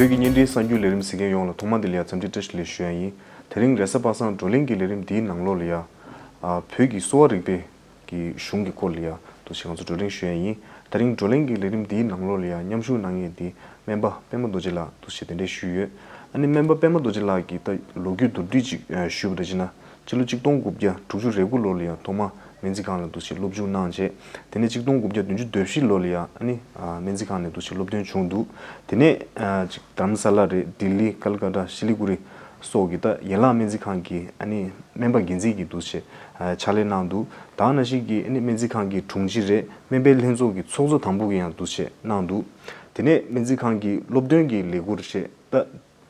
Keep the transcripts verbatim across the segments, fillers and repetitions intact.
བོད་ཀྱི་བརྙན་འཕྲིན་གསར་འགྱུར་ལས་རིམ་གཟིགས་མཁན་ཡོངས་ལ་ཐོག་མ་དེ་ལ་ཡང་འཚམས་འདྲི་བཀྲ་ཤིས་བདེ་ལེགས་ཞུ་ཡ་ཡིན། དེ་རིང་རེས་གཟའ་པ་སངས་བགྲོ་གླེང་གི་ལས་རིམ་འདིའི་ནང་ལོགས་ལ་ཡང་། ཨ། བོད་ཀྱི་གསོ་བ་རིག་པའི་གི་གཞུང་གི་སྐོར་ལ་ཡང་འདུག་སེ་ང་ཚོ་བགྲོ་གླེང་ཞུ་ཡ་ཡིན། དེ་རིང་བགྲོ་གླེང་གི་ལས་རིམ་འདིའི་ནང་ལོགས་ལ་ཡང་མཉམ་ཞུགས་གནང་མཁན་འདི་སྨན་པ་པད་མ་རྡོ་རྗེ་ལགས་འདུག་སེ་གདན་འདྲེན་ཞུས་ཡོད། ཨ་ནི་སྨན་པ་པད་མ་རྡོ་རྗེ་ལགས་ཀྱིས་ད་ལོ་རྒྱུས་མདོར་བསྡུས་ཅིག་ཨ་ཞུས་པ་འདྲ་བྱས་ན། ཕྱི་ལོ་ཆིག་སྟོང་དགུ་བརྒྱ་དྲུག་ཅུ་རེ་དགུ་ལོ་ལ་ཡང་ཐོག་མ་སྨན་རྩིས་ཁང་ལ་འདུག་སེ་སློབ་སྦྱོང་གནང་རྗེས། དེ་ནས་ཆིག་སྟོང་དགུ་བརྒྱ་བདུན་ཅུ་དོན་བཞི་ལོ་ལ་ཡང་ཨ་ནི་ཨ་སྨན་རྩིས་ཁང་ནས་འདུག་སེ་སློབ་ཐོན་བྱུང་འདུག། དེ་ནས་ཨ་ཅིག་དྷ་རམ་ས་ལ་རེད། ལྡི་ལི། ཀལ་ཀ་ཏ། ཤི་ལི་གུ་རི་སོགས་ཀྱི་ད་ཡན་ལག་སྨན་རྩིས་ཁང་གི་ཨ་ནི་སྨན་པ་འགན་འཛིན་གྱི་འདུག་སེ་ཨ་ཕྱག་ལས་གནང་འདུག། ད་ག་ནང་བཞིན་གྱི་ཨ་ནི་སྨན་རྩིས་ཁང་གི་དྲུང་ཆེ་རེད། སྨན་པའི་ལྷན་ཚོགས་ཀྱི་ཚོགས་གཙོ་དང་པོ་གི་ཡང་འདུག་སེ་གནང་འདུག། དེ་ནས་སྨན་རྩིས་ཁང་གི་སློབ་སྟོན་གྱི་ལས་ཁུར་བྱས། ད་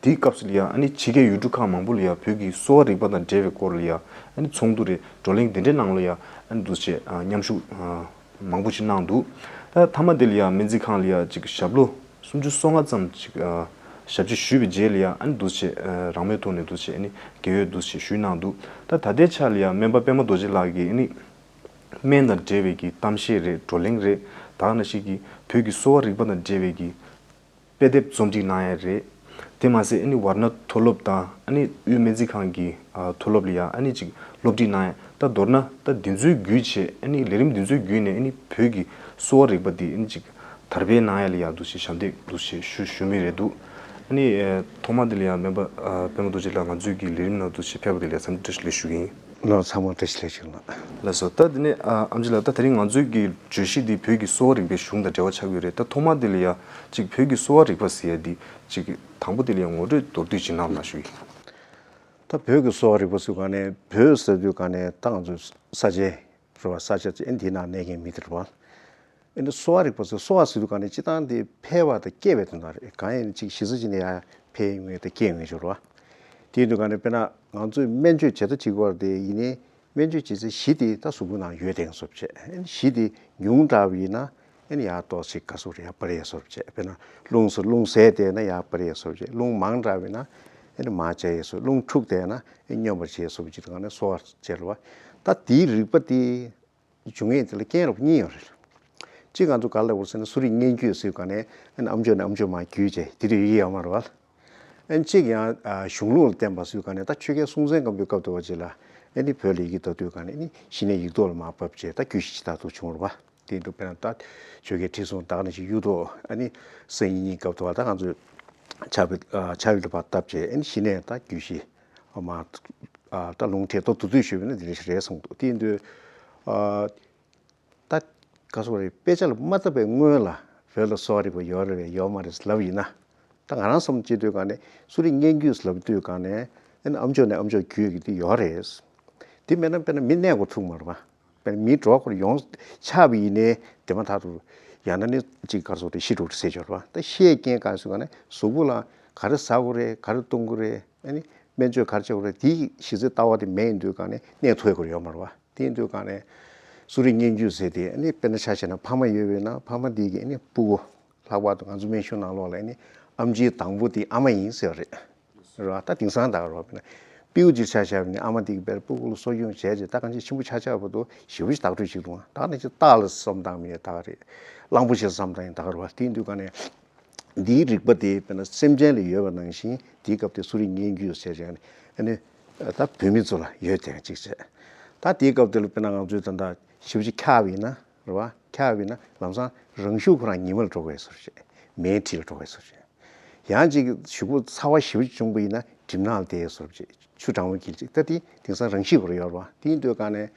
དེའི་སྐབས་སུ་ལ་ཡང་ཨ་ནི་ཕྱི་རྒྱལ་ཡུལ་གྲུ་ཁག་མང་པོ་ལ་ཡང་བོད་ཀྱི་གསོ་བ་རིག་པ་དང་འབྲེལ་བའི་སྐོར་ལ་ཡང་ཨ་ནི་ཚོགས་འདུ་རེད། བགྲོ་གླེང་དེ་འདྲའི་ནང་ལ་ཡང་ཨ་ནི་འདུག་སེ་ཨ་མཉམ་ཞུགས་ཨ་མང་པོ་ཞིག་གནང་འདུག། ད་མཐའ་མ་དེ་ལ་ཡང་སྨན་རྩིས་ཁང་ལ་ཡང་ཅིག་ཞབས་ལོ་སུམ་ཅུ་སོ་ལྔ་ཙམ་ཅིག་ཨ་ཞབས་ཕྱི་ཞུས་པའི་རྗེས་ལ་ཡང་ཨ་ནི་འདུག་སེ་ཨ་རང་མོས་ཐོག་ནས་འདུག་སེ་ཨ་ནི་རྒས་ཡོལ་འདུག་སེ་ཞུས་གནང་འདུག། ད་ད་ལྟའི་ཆ་ལ་ཡང་སྨན་པ་པད་མ་རྡོ་རྗེ་ལགས་ཀྱིས་ཨ་ནི་སྨན་དང་འབྲེལ་བའི་གི་གཏམ་བཤད་རེད། བགྲོ་གླེང་རེད། ད་ག་ནང་བཞིན་གྱི་བོད་ཀྱི་གསོ་བ་རིག་པ་དང་འབྲེལ་བའི་གི་དཔེ་དེབ་རྩོམ་སྒྲིག་གནང་ཡ་རེད། དེ་མ་ཟད་ཨ་ནི་ཝར་ན་མཐོ་སློབ་དང་ཨ་ནི་དབུས་སྨན་རྩིས་ཁང་གི་ཨ་མཐོ་སློབ་ལ་ཡ་ཨ་ནི་ཅིག་སློབ་ཁྲིད་གནང་ཡ། ད་མདོར་ན་ད་འདི་ཚོའི་བརྒྱུད་བྱས་ཨ་ནི་ལས་རིམ་འདི་ཚོའི་བརྒྱུད་ནས་ཨ་ནི་བོད་ཀྱི་གསོ་བ་རིག་པ་འདི་ཨ་ནི་ཅིག་དར་སྤེལ་གནང་ཡ་ལ་ཡ་འདུག་སེ་ཞབས་འདེགས་འདུག་སེ་ཞུ་ཞུ་མུས་རེད་འདུག། ཨ་ནི་ཨ་ཐོག་མ་དེ་ལ་ཡ་སྨན་པ་ཨ་པད་མ་རྡོ་རྗེ་ལགས་ང་ཚོའི་གི་ལས་རིམ་ནང་འདུག་སེ་ཕེབས་པ་དེ་ལ་ཡ་འཚམས་འདྲི་བཀྲ་ཤིས་བདེ་ལེགས་ཞུ་གི་ཡིན། ལགས་ཚང་མ་བཀྲ་ཤིས་བདེ་ལེགས་ཞུ་ལགས། ལགས་སོ། ད་དེ་ནས་ཨ་ཨམ་ཆི་ལགས། ད་དེ་རིང་ང་ཚོའི་གི་བརྗོད་གཞི་འདི་བོད་ཀྱི་གསོ་བ་རིག་པའི་གཞུང་དང་འབྲེལ་བ་ཆགས་ཀྱི་ཡོད་རེད། ད་ཐོག་མ་དེ་ལ་ཡ་ཅིག་བོད་ཀྱི་གསོ་བ་རིག་པ་ཟེར་ཡ་འདི་ཅིག་དང་པོ་དེ་ལ་ཡ་ངོ་སྤྲོད་མདོར་བསྡུས་ཅིག་གནང་རོགས་གནང་ཞུ་ཡིན། ད་བོད་ཀྱི་གསོ་བ་རིག་པ་ཟེར་ག་ནས་བོད་ཟེར་དུས་ག་ནས་ད་ང་ཚོའི་ས་ཆའི་རེད་བ། ས་ཆ་ཅིག་ཨེ་འདི་ནང་གནས་མཁན་མི་དེ་རེད་བ། ཨེ་འདི་གསོ་བ་རིག་པ་ཟེར་གསོ་བ་ཟེར་དུས་ག་ནས་སྤྱིར་བཏང་དེ་འཕེལ་བ་དང་སྐྱེ་བའི་དོན་དག་རེད། གང་ཡིན་ཅིག་གཞི་རྩ་ཅིག་ནས་ཡ་འཕེལ་ཡོང་ངེས་དང་སྐྱེ་ཡོང་ངེས་ཅིག་རེད་བ། དེ་ཡིན་དུས་ག་ནས་དཔེར་ན་ང་ཚོས་སྨན་བཅོས་བྱེད་ཐབས་བྱེད་དགོས་པ་དེ་ཡིན་ནའི། སྨན་བཅོས་བྱེད་ཚེ་གཞི་དེ་ད་གཟུགས་པོ་ནང་ཡོད་དེ་བཟོ་བྱས། གཞི་དེ་ཉུང་དྲགས་པ་ཡིན་ན་ཨེ་ནི་ཡར་ཏོག་ཙམ་ག་ཟུག་རེད་ཡར་སྤར་ཡས་བཟོ་བྱས། དཔེར་ན་རླུང་ཟེར་རླུང་ཟད་བསྡད་ན་ཡར་སྤར་ཡས་བཟོ་བྱས། རླུང་མང་དྲགས་པ་ཡིན་ན་ཨེ་ནི་མར་བཅག་ཡས་བཟོ། རླུང་འཁྲུགས་བསྡད་ན་ཨེ་སྙོམས་པར་བྱེད་ཡས་བཟོ་བ་ཅིག་དང་ནི་གསོ་བ་བྱས་རེད་བ། ད་དེའི་རིག་པ་དེ་འབྱུང་ཡས་དེ་ལ་རྐྱེན་རོགས་གཉིས་ཡོད་རེད། གཅིག་ང་ཚོ་ག་རེ་ལབ་དགོས་ཟེར་ན་གསོ་རིག་སྨན་རྒྱུད་ཟེར་ག་ནས་ཨེ་ནི་ཨམ་ཅོག་ནས་ཨམ་ཅོག་མར་བརྒྱུད་བྱས་དེ་འདྲ་ཡོད་ཀྱི་ཡོད་མ་རེད་བ། ཨན་གཅིག་ཡང་ཨ་གཞུང་ལུགས་ལ་བརྟེན་པ་ཟེར་ག་ནས་ད་ཆོས་རྒྱལ་སྲོང་བཙན་སྒམ་པོའི་སྐབས་དུ་བ་ཅིག་ལ་ཨ་ནི་བོད་ལ་ཡི་གེ་ད་དུས་ག་ནས་ཨ་ནི་གཞི་ནས་ཡིག་ཐོག་ལ་མར་ཕབ་བྱས་ད་རྒྱུད་བཞི་ཇི་ལྟར་དུ་བྱུང་བ་རེད་བ། དེ་འདུག་དཔེར་ན་ད་ཆོས་རྒྱལ་ཁྲི་སྲོང་ལྡེ་བཙན་གྱི་གཡུ་ཐོག་ཨ་ནི་སང་ཉིན་གཉིས་སྐབས་དུ་བ་ད་ང་ཚོས་ཕྱག་དཔེ་ཨ་ཕྱག་དཔེ་ལ་ཕར་བཏབ་བྱས་ཨ་ནི་གཞི་ནས་ད་རྒྱུད་བཞི་ཨ་མ་ཨ་ད་ལུང་ཁྲིད་ཏོ་དུ་དུས་ཞུས་པ་ན་འདི་འདྲ་ཞིག་རེད་གསུངས་འདུག། དེ་འདུག་ཨ། ད་ག་སོག་རེད། དཔེ་ཆ་ལ་མ་བལྟས་པའི་སྔོན་ལ་བོད་ལ་གསོ་བ་རིག་པ་ཡོད་རེད་པས་ཡོད་མ་རེད་ལབ་ཡིན་ན། ད་ང་རང་བསམ་བྱེད་དུས་ག་ནས་གསོ་རིག་སྨན་རྒྱུད་ལབ་དུས་ག་ནས་ཨ་ནི་ཨམ་ཅོག་ནས་ཨམ་ཅོག་བརྒྱུད་ཀྱི་དེ་ཡོད་རེད། དེ་མེད་ན་དཔེར་ན་མི་གནས་སྐོར་ཐུག་མ་རེད་པ། དཔེར་ན་མི་འགྲོ་སྐོར་ཡོང་ཆགས་པ་ཡིན་ནའི་དེ་མ་ཐག་ཏུ་ཡང་ན་ནི་གཅིག་ག་སོག་རེད་ཤི་འགྲོ་རེད་ཟེར་ཆོག་རེད་པ། ད་ཤི་ཡས་རྐྱེན་ག་སོག་ག་ནས་གཟུགས་པོ་ལ་ག་རེ་ཟ་དགོས་རེད། ག་རེ་བཏུང་དགོས་རེད། ཨ་ནི་སྨན་བཅོས་ག་རེ་བྱེད་དགོས་རེད། དེའི་གཞི་རྩའི་ལྟ་བ་དེ་མེད་ཡིན་དུས་ག་ནས་གནས་ཐུབ་ཡས་སྐོར་ཡོད་མ་རེད་པ། དེ་ཡིན་དུས་ག་ནས་གསོ་རིག་སྨན་རྒྱུད་ཟེར་དེ་ཨ་ནི་དཔེར་ན་ཆ་བཞག་ན་ཕ་མ་ཡོད་པས་ན་ཕ་མ་དེ་གི་ཨ་ནི་སྤུ་གུ་ལྷག་པར་དུ་ང་ཚོ་སྨན་གཞུང་ནང་ལོགས་ལ་ཨ་ནི་ཨམ་ཆིའི་དང་པོ་དེ་ཨ་མ་ཡིན་ཟེར་བ་རེད། རེད་བ། ད་དེང་སང་ད་རོགས་དཔེར་ན་སྤུ་གུ་ཅིག་ཆ་བཞག་པ་ཡིན་ན་ཨ་མ་དེ་གི་དཔེར་སྤུ་གུ་ལ་གསོ་སྐྱོང་བྱས་རྗེས་ད་གང་ཅི་ཆེན་པོ་ཆགས་ཆགས་བར་དུ་ཞེ་པོ་ཅིག་བརྟག་དཔྱད་བྱེད་འདུག་ཨ། ད་ནི་ཅིག་རྟགས་ལ་བསམ་བཏང་མི་ནས་ད་ག་རེད། གླང་པོ་ཆེ་བསམ་བཏང་ཡིན་ད་ག་རེད་བ། དེ་ཡིན་དུས་ག་ནས་འདིའི་རིག་པ་དེ་དཔེར་ན་སེམས་ཅན་ལ་ཡོད་པ་ནང་བཞིན་དེའི་སྐབས་དེ་གསོ་རིག་སྨན་རྒྱུད་ཟེར་བྱས་ནས་ཨ་ནི་ད་བོད་མི་ཚོ་ལ་ཡོད་དེ་གཅིག་བྱས། ད་དེའི་སྐབས་དེ་ལ་དཔེར་ན་ང་ཚོའི་ད་ལྟ་ཞིབ་ཅིག་ཁྱག་པ་ཡིན་ན་རེད་བ། ཁྱག་པ་ཡིན་ན་ལམ་སང་རང་ཤུགས་ཁོ་རང་ཉི་མ་ལ་འགྲོ་དགོས་ཟེར་བྱས། མེའི་འཁྲིས་ལ་འགྲོ་དགོས་ཟེར་བྱས། ཡང་ཅིག་གཞུག་གུ་ཚ་བ་ཞེ་པོ་ཅིག་བྱུང་བ་ཡིན་ན་གྲིབ་ནག་ལ་བསྡད་ཟེར་བྱས། ཆུ་གྲང་མོ་འཁྱིལ་ཅིག་ད་དེ་དེང་སང་རང་ཤུགས་ཁོ་རང་ཡོད་རེད་བ། དེ་ཡིན་དུས་ག་ནས་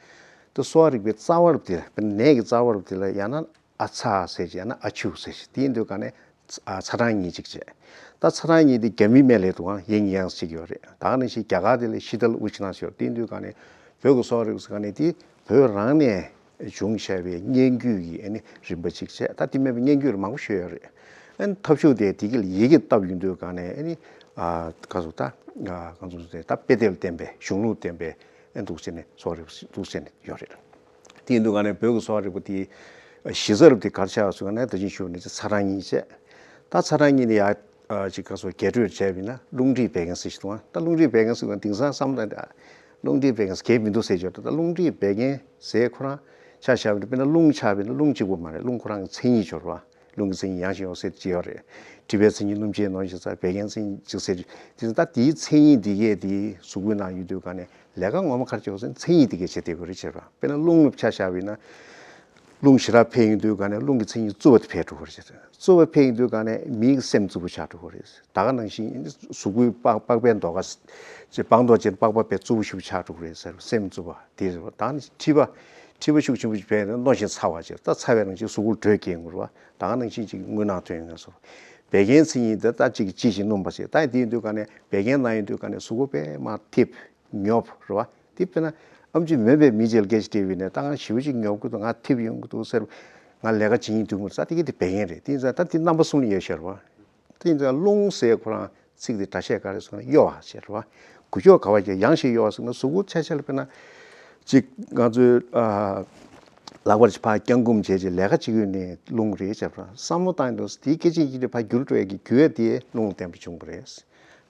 ད་གསོ་བ་རིག་པའི་རྩ་བ་རུ་དེ་ལ་དཔེར་ན་ནད་ཀྱི་རྩ་བ་རུ་དེ་ལ་ཡང་ན། ཨ་ཚ་ཟེར་གྱི་ཡང་ན་ཨ་ཆུ་ཟེར་གྱི་དེ་ཡིན་དུས་ག་ནས་ཨ་ཚ་གྲང་གཉིས་གཅིག་བྱས། ད་ཚ་གྲང་གཉིས་དེ་རྒྱ་མིའི་སྨན་ལས་དུའང་ཡིན་ཡང་གཅིག་ཡོད་རེད། ད་ནི་ཞིག་རྒྱ་གར་དེ་ལ་ཤི་ཏལ་ཨུ་ཆི་ན་ཟེར་དེ་ཡིན་དུས་ག་ནས་བོད་ཀྱི་གསོ་བ་རིག་ཟེར་ག་ནས་དེ་བོད་རང་ནས་བྱུང་བཞག་པའི་སྨན་རྒྱུད་ཀྱི་ཨ་ནི་རིམ་པ་གཅིག་བྱས། ད་དེ་མིན་པའི་སྨན་རྒྱུད་ལ་མང་པོ་ཞིག་ཡོད་རེད། ཨ་ནི་ཐབས་ཤུགས་དེ་དེ་གི་ལ་ཡི་གེ་བཏབ་ཡོང་དུས་ག་ནས་ཨ་ནི་ཨ་ག་ཚོད་ད་ག་ཚོད་ཟེར་ད་དཔེ་དེབ་ལ་བརྟེན་པའི་གཞུང་ལུགས་བརྟེན་པའི་ཨེ་འདུག་ཟེར་ནས་གསོ་བ་རིག་པ་འདུག་ཟེར་ནས་ཡོད་རེད། དེ་ཡིན་དུས་ག་ནས་བོད་ཀྱི་གསོ་བ་རིག་པ་དེ་གཞི་རྩ་རུ་དེ་ག་རེ་ཆགས་ཟེར་ན་ད་གིན་ཞུས་ནས་ཚ་གྲང་གཉིས་བྱས། ད་ཚ་གྲང་གཉིས་ནས་ཡར་ཅིག་ག་སོགས་རྒྱས་སྤྲོས་བྱས་པ་ཡིན་ན་རླུང་མཁྲིས་བད་ཀན་ཟེར་ཞིག་འདུག་ཨ། ད་རླུང་མཁྲིས་བད་ཀན་ཟེར་བ་དེང་སང་བསམ་བློ་བཏང་སྟེ་རླུང་མཁྲིས་བད་ཀན་ཟེར་གལ་མི་འདུག་ཟེར་གྱི་ཡོད། ད་རླུང་མཁྲིས་བད་ཀན་ཟེར་ཁོ་རང་ཆ་བཞག་པ་ཡིན་ན་དཔེར་ན་རླུང་ཆགས་པ་ཡིན་ན་རླུང་གཅིག་པོ་མ་རེད། རླུང་ཁོ་རང་གི་མཚན་ཉིད་སྦྱོར་བ། རླུང་གི་མཚན་ཉིད་ཡང་ཞིང་འོད་གསལ་ཅིག་ཡོད་རེད། མཁྲིས་པའི་མཚན་ཉིད་སྣུམ་ཆེན་ནོར་ཞིང་ཚ། བད་ཀན་མཚན་ཉིད་ཅིག་ཟེར། དེ་ད་དེའི་མཚན་ཉིད་དེ་གས་དེ་གཟུགས་པོའི་ནང་ཡོད་དུས་ག་ནས་ལས་ཀ་ངོ་མ་ག་རེ་བྱེད་དགོས་ཟེར་ན་མཚན་ཉིད་དེ་གས་བྱེད་བསྡད་དགོས་རེད་བྱས་པ། དཔེར་ན་རླུང་ལ་ཆ་བཞག་པ་ཡིན་ན། རླུང་ཞེ་དྲག་འཕེལ་ཡོང་དུས་ག་ནས་རླུང་གི་མཚན་ཉིད་རྩུབ་པ་དེ་འཕེལ་འགྲོ་གི་རེད། རྩུབ་པ་འཕེལ་ཡོང་དུས་ག་ནས་མིའི་སེམས་རྩུབ་པོ་ཆགས་འགྲོ་གི་རེད། ད་ག་ནང་བཞིན་གཟུགས་པོའི་པགས་པགས་པའི་མདོག་ཁ་ཅིག་པགས་མདོག་ཅན་པགས་པ་དཔེ་རྩུབ་པོ་ཞིག་ཆགས་འགྲོ་གི་རེད་ཟེར། སེམས་རྩུབ་པ་དེ་རེད་བ། ད་ནི་མཁྲིས་པ། མཁྲིས་པ་ཤུགས་ཆེན་པོ་ཞིག་འཕེལ་ནས་རྣོ་ཞིང་ཚ་བ་ཅིག་ད་ཚ་བའི་ནང་བཞིན་གཟུགས་པོར་དྲོད་སྐྱེ་ཡོང་གི་རེད་བ། ད་ག་ནང་བཞིན་ཅིག་རྔུལ་ནག་ཐོན་ཡོང་ངེས་སོ། བད་ཀན་མཚན་ཉིད་དེ་ད་ཅིག་ལྕི་ཞིང་སྣུམ་པ་ཅིག་ད་དེ་ཡིན་དུས་ག་ནས་བད་ཀན་ན་ཡོང་དུས་ག་ནས་གཟུགས་པོ་དཔེ་མར་འཐིབས། ཉོབ་རེད་བ། དེ་དཔེར་ན་ཨེམ་ཆི་མེད་པའི་མི་ཅིག་ལ་སྐད་ཆ་དྲིས་པ་ཡིན་ན། ད་ང་ཞེ་པོ་ཅིག་ཉོབ་ཀྱི་འདུག་ང་འཐིབས་ཡོང་གི་འདུག་ཟེར། ང་ལས་ཀ་བྱེད་སྙིང་འདོད་མི་འདུག་ཟེར། དེ་གི་དེ་བད་ཀན་རེད། དེ་ཡིན་ཙང་ད་དེ་རྣམ་པ་གསུམ་ལ་ཡོད་ཤག་རེད་བ། དེ་ཡིན་ཙང་རླུང་ཟེར་ཁོ་རང་ཚིག་དེ་སྒྲ་བཤད་ག་རེ་ཟེར་ན་གཡོ་བ་ཟེར་བ། འགུལ་སྐྱོད་ག་བ་ཡང་ཡང་ཞིག་གཡོ་བ་ཟེར་ན་གཟུགས་པོ་ཆ་ཆ་ལ་དཔེར་ན་ཅིག་ང་ཚོའི་ཨ་ལག་པར་ཕར་བརྐྱང་བསྐུམ་བྱས་བྱས་ལས་ཀ་བྱེད་ཀྱི་ཡོད་ནའི་རླུང་རེད་བྱས་པ། བསམ་བློ་བཏང་ཡོང་དུས་དེའི་སྐད་ཅིག་གཅིག་དེ་ཕར་འགྱུར་འགྲོ་ཡ་གི་རྒྱུ་ཡ་དེ་རླུང་ལ་བརྟེན་པ་བྱུང་བ་རེད།